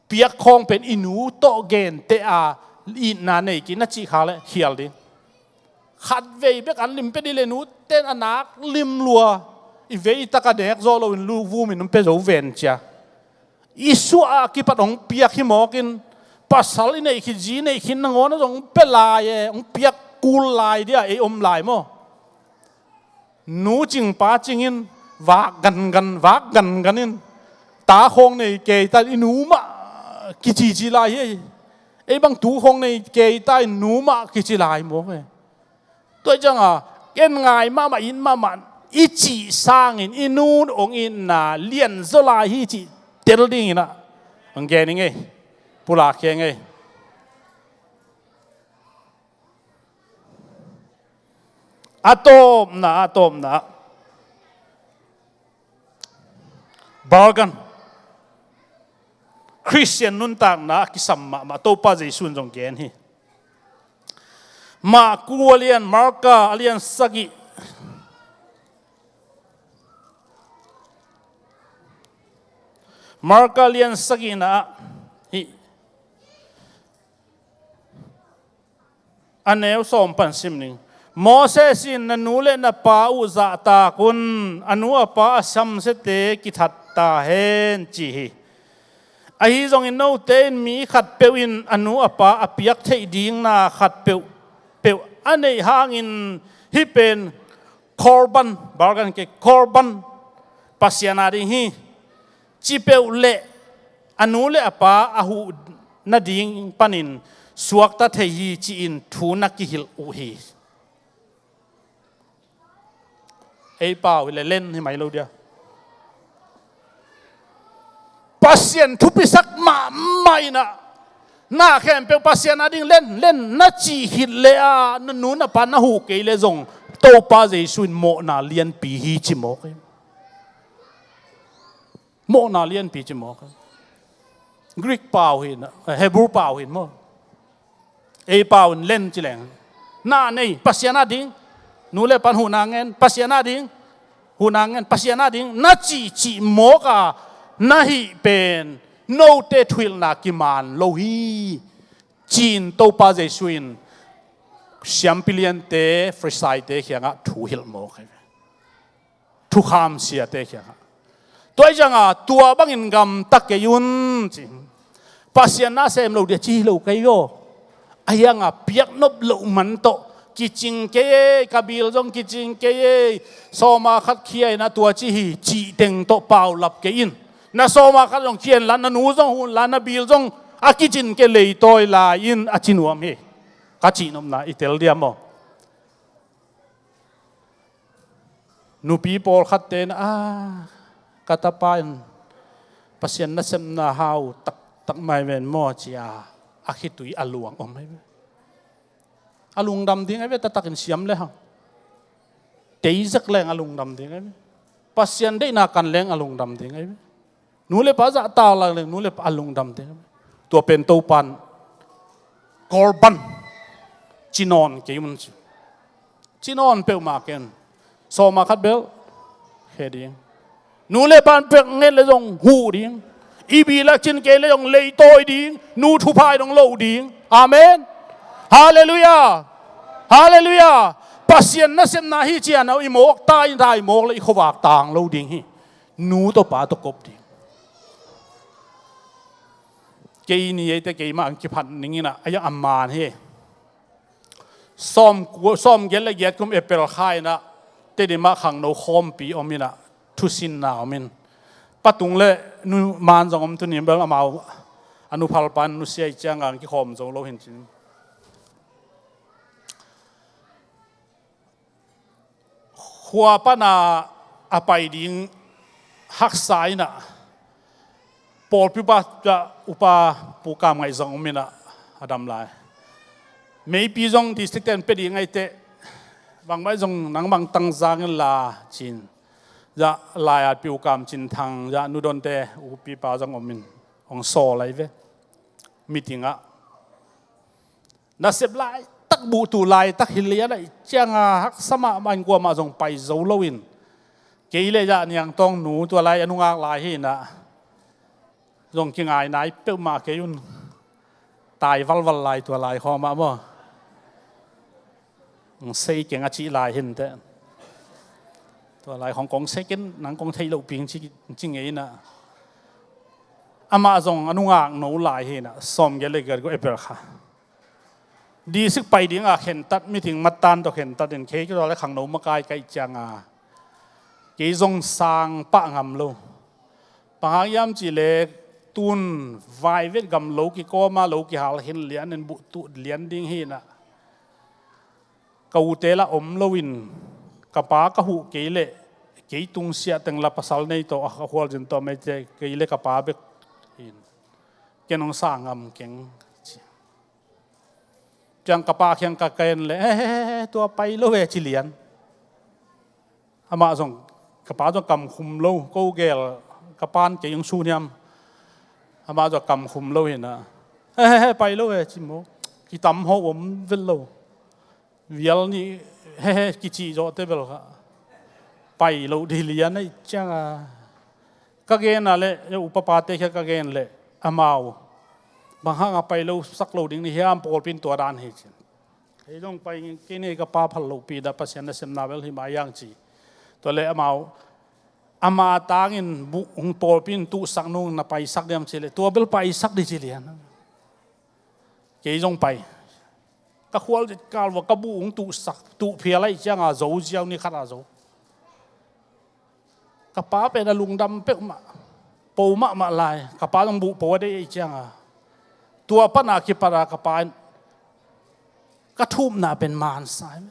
piak khawng pen i nu tawh genteh a itna nei kei na cih khak leh khial ding. Khatvei bek an lim pia dih leh nu ten a nak lim lua, i vei i tak a nek zawh loin lu vumin hong pia zo ven cia. I suah a kipat hong piak hi mawkin, pasal i neih khit, zi neih khit nangawn a zong hong pia lai e, hong piak kul lai dia ei om lai maw. Nu cing pa cingin vak gangan, vak gangan in, ta khawng nei kei ta in i nu mah kicici lai hi. Ei bang tu khawng nei kei ta in nu mah kici lai mawk e. Tua hi cianga ken ngai mahmah, it mahmah i cih sangin i nu hong itna lianzaw lai hi cih tel dingin ah hong gen ing ei. Pulak khia ing ei. A tawpna, a tawpna, bargain. Khristian nuntakna a kisam mahmah Topa Jesu in zong gen hi. Marku a lian, Marka a lian sagih. Marka a lian sagihna ah hih a neu sawm pan sim ning. Moses in, "Na nu le na pa uh zahtak un, a nu a pa a samsiate kithat ta hen," ci hi. Ahi zongin note in mi khatpeuh in a nu a pa a piak theih ding na khatpeuh peuh a neih hangin hih pen korban, bargain kei, korban, Pasian a ding hi. Ci peuh leh a nu le a pa a huh nading panin suakta thei hi ci-in thu na kihilh uh hi. Ei pau hi leh len hi mai lo dia. Pasian thupisak mahmah in ah na khempeuh Pasian a ding len, len na cih khit leh a, na nu na pa na huh kei leh zong Topa Jesu in mawhna lianpi hi ci mawk hi. Mawhna lianpi ci mawk hi. Greek pau hi na, Hebrew pau hi maw. Ei pau in len ci leng. Na nei, Pasian a ding. Nu le pan huhna ngen, Pasian a ding. Huhna ngen, Pasian a ding. Na cih cih mawk a, na hih pen note thuhilhna kiman lo hi. Ci-in Topa Jesu in siampi liante, Farisaite kiangah thu hilh mawk hi. Thukham siate kiangah. Tua hi cianga tua bangin gamta kei un ci. Pasian na sem lo dia ci hi lo kei aw. A hianga piaknop loh man tawh Kicing kei ei, ka bil zong kicing kei ei. Sawma khat khia in a tua ci hi, cih teng tawh paulap kei in. Na sawma khat zong khia inla, na nu zong hu inla, na bil zong a kicin kei, leitawi lai in a ci nuam hi. Ka cihnopna i tel diam aw? Nupi pawlkhatte in, a, ka tapa in Pasian nasepna hau taktak mai ven maw, ci-a a khitui a luang om mai ve. A lungdam ding ahi ve, taktakin siam le hang. Teizek leng a lungdam ding ahi ve. Pasian deihna kan leng a lungdam ding ahi ve. Nu le pa zahtak leng, nu le pa a lungdam ding ahi ve. Tua pen Topan, Korban, ci nawn kei un ci. Ci nawn peuhmah kei un. Sawma khat bel khe ding. Nu le pa in pek nget le zong huh ding. I bil a cin kei le zong leitawi ding. Nu thupha in hong loh ding. Amen. Halleluiah. Halleluiah. Pasian nasepna hi cian a i mawk ta in, ta i mawk le i khuavak tang lo ding hi. Nu tawh pa tawh kop ding. Kei ni eite keimah ang kiphat ning in a, a ya a man hi. Sawm, sawm giat le giat kum April kha in a, Tedim ah khangno khawmpi om in a, thusinna om in. Pa Tung le Nu Man zong om, tuni bel amau a nu phalpa in nusia i ciang ang kikhawm zo lo hin cin. Khua pana a pai ding haksa in a, pawlpi upa, upa Pu Kam Ngaih zong om in a, a dam lai. Meipi zong district ten pia ding ahi teh, bangmah zong nang bang tang zang in la cin. Zah lai-at Pi U Kam Cin Thang, zah Nu Donte upipa zong om in, hong sawl lai ve. Meeting ah. Nasep laitak, buhtuh laitak hi lian ahih ciang a, haksa mahmah in kuamah zong pai zo lo in. Kei le zah Niang Tawng nu tua lai a nungak lai hi in a. Zong kingai nai peuhmah kei un. Tai valval lai tua lai khawng mah maw. Hong sei keng a cih lai hi inteh. Tua lai khawng kong sei keng, nang kong theih loh ping ci, ci ngei in a. Amah zong a nungak no lai hi in a, sawm giat le giat kum April kha. District pai ding a khentat, meeting mattan tawh khentat in, kei kei tua le khangno makai ka hih ciang a, kei zong sang pah ngam lo. Bang hang hiam cih leh tun vaivet gam lo kikawm a, lo kihal khin lian in buhtuh lian ding hi in a. Ka ute lah om lo in, ka pa ka huh kei leh, kei tungsiah teng lah pasal nei tawh, a ka khualzin tawh mete, kei le ka pa bek hi in. Ken hong sang ngam keng ci. Ciang ka pa kiang ka gen leh, "He, he, he, he, tua pai lo ve," ci lian. Amah zong, ka pa zong kam khum lo, ko gel, ka pa'n kei hong sun hiam. Amah zong kam khum lo hi in a. "He, he, he, pai lo ve," ci maw. Kitam hawh om vet lo. Vial nih, "He, he," kici zawh teh bel kha. Pai lo ding lian ahih ciang a. Ka gen a leh, upapate kiang ka gen leh, amau. "Bang hang a pai lo sak lo ding na hi hiam, pawlpi in tua dan hi," ci. Kei zong pai ngei, kei ni ka pa phal lohpi dah, Pasian nasepna bel hi mah hi hang ci. Tua leh amau, "Ama tangin buh hong pawlpi in tuhsak nung na paisak diam?" ci leh, "Tua bel paisak ding," ci lian. Kei zong pai. Ka khualzin kal vua ka buh hong tuhsak, tuh phial ahih ciang a zo ziau, ni khat a zo. Ka pa pen a lungdam peuhmah, po mahmah lai, ka pa zong buh po a deih ahih ciang a. Tua pan a kipat a ka pa in, ka thumna pen mansa hi.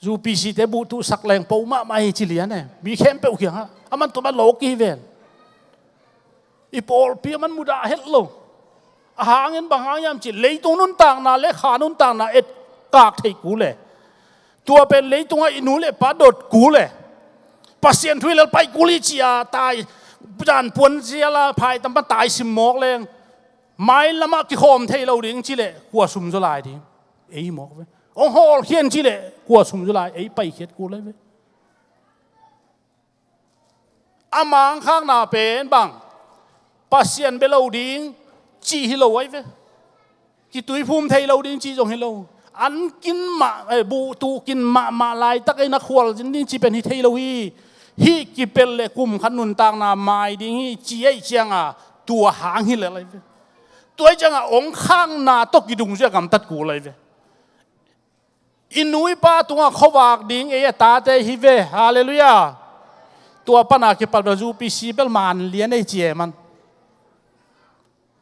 U P C te buh tuhsak leng po mahmah hi ci lian e. Mi khempeuh kiangah, aman tua man lawk hi ven. I pawlpi a man mudah het lo. A hangin bang hang hiam cih leh, leitung nuntakna le kha nuntakna etkak thei kul e. Tua pen leitungah i nu le pa dot kul e. Pasian thu i lel pai kul hi ci-a tai, zan puan zial a phaitam pan tai sim mawk leng, mailamah kikhawm thei lo ding ci leh, kua sum zaw lai ding? Ei mawk ve. Hong hawlkhia in ci leh, kua sum zaw lai? Ei paikhiat kul lai ve. A mangkhakna pen bang, Pasian bia lo ding cih hi lo ahi ve. Kituiphum thei lo ding cih zong hi lo. An kin mah, eh, buhtuh kin mahmah laitak ei na khualzin ding cih pen hi thei lo hi. Hih kipel le kum khat nuntakna mai ding hi ci ahih ciang a, tua hang hi lel ahi ve. Tua ahih ciang a hong khakna tawh kidungzui a gamtat kul ahi ve. I nu i pa tungah khuavak ding ei a tate hi ve. Halleluiah. Tua pana kipat bel U P C bel man lian ei ci e man.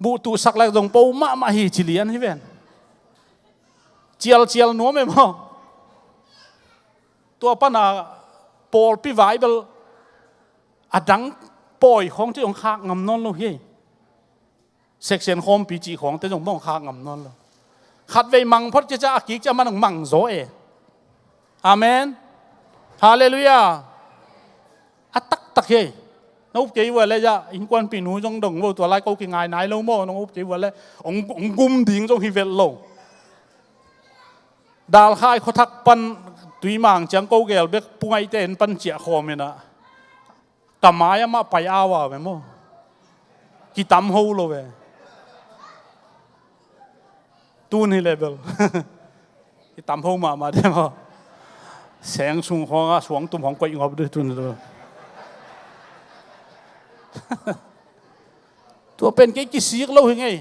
Buh tuhsak lek zong po mahmah hi ci lian hi ven. Cialcial nuam e maw? Tua pana pawlpi vai bel a dang pawi khawng ci zong khak ngam nawn lo hi. Section khawmpi cih khawngte zong bawng khak ngam nawn lo. Khatvei mang phot ciacia a kik cia man hong mang zaw e. Amen. Halleluiah. A taktak hi. Na up kei vua le zah innkuanpih nu zong dong vo tua lai ko kingai nai lo maw, nong up kei vua le hong, hong gum ding zong hi vet lo. Dalkhai khuathak pan Tuimang ciang ko gel bek pungaihte en pan ciah khawm inah ka mai amah pai au au ve maw? Kitam ho lo ve. Tun hi level. Kitam ho mahmah de maw? Seng sung khawngah suang tum khawng koih ngop de tun hi level. Tua pen kei kisik lo hi ngei.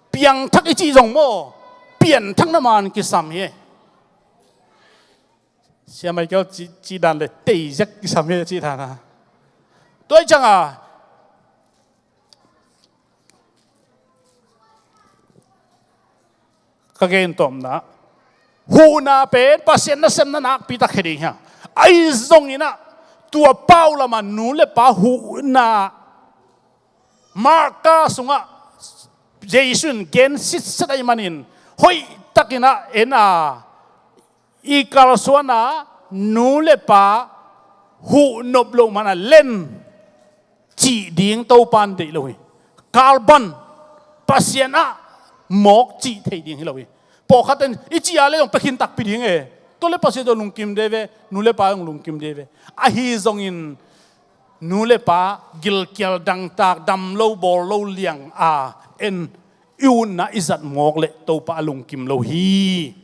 Piangthak i cih zong maw? Pianthak na man kisam hi. Sia Michael cih dan le teizek kisam hi cih dan a. Tua i canga ka gen tawmna huhna pen Pasian nasepna nakpi tak hi ding hi a. Ahi zonginah tua pau lamah nu le pa huhna Marka sungah Jesu in gen sitset ahih manin hoihtakinah en a i kalsuana nu le pa huhnop loh mana len cih ding Topan deih lo hi. Kalban Pasian ah mawk cih thei ding hi lo hi. Pawlkhat in i cih a le zong pia khin takpi ding e. Tua le Pasian zong lungkim de ve, nu le pa zong lungkim de ve. Ahi zongin nu le pa gilkial dangtak dam lo bawl lo liang a en i utna i zat mawk le Topa a lungkim lo hi.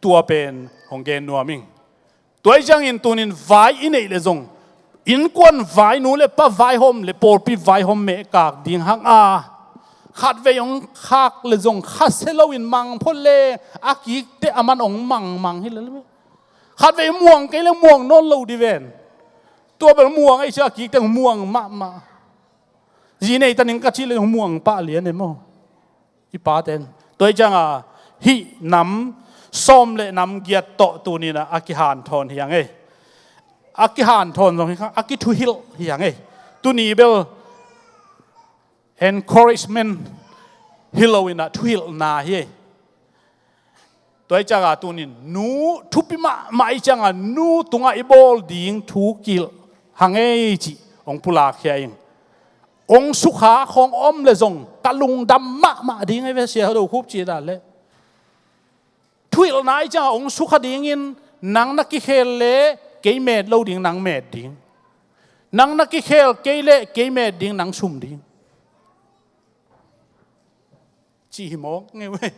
Tua pen hong gen nuam ing. Tua i ciangin tunin vai i neih le zong innkuan vai nu le pa vaihawm le pawlpi vaihawm mehkak ding hang a khatvei hong khak le zong khasia loin mang phot le a kikte a man hong mangmang hi le. Khatvei muang kei le muang nawn lo di ven. Tua bel muang ei cia kik teng muang mahmah. Zi nei ta ning ka cih le muang pah lian e maw? I paten tua i cianga hih nam sawm le nam giat tawh tuninah a kihanthawn hiang e. A kihanthawn zong hi kha a kithuhilh hiang e. Tuni bel encouragement hi loinah thuhilhna hi e. Tua i cianga tunin nu thupi mahmah i cianga nu tungah i bawl ding thu kilh hang ei cih hong pulakkhia ing. Hong sukha khawng om le zong ka lungdam mahmah ding ei ve sia do khup cih dan le. Thuhilhna i cianga hong sukha dingin nang na kikhel le kei met lo ding nang met ding. Nang na kikhel kei le kei met ding nang sum ding. Cih hi mawk ngei ve.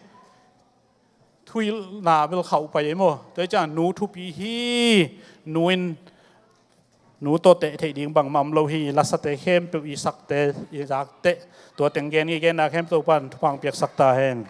Thuhilhna bel khauh pai ei maw? Tua i ciang nu thupi hi. Nu in nu tawh teh theih ding bangmah om lo hi. Lasate khempeuh i sakte i zakte tua teng gen i genna khempeuh pan thupha piaksak ta hen.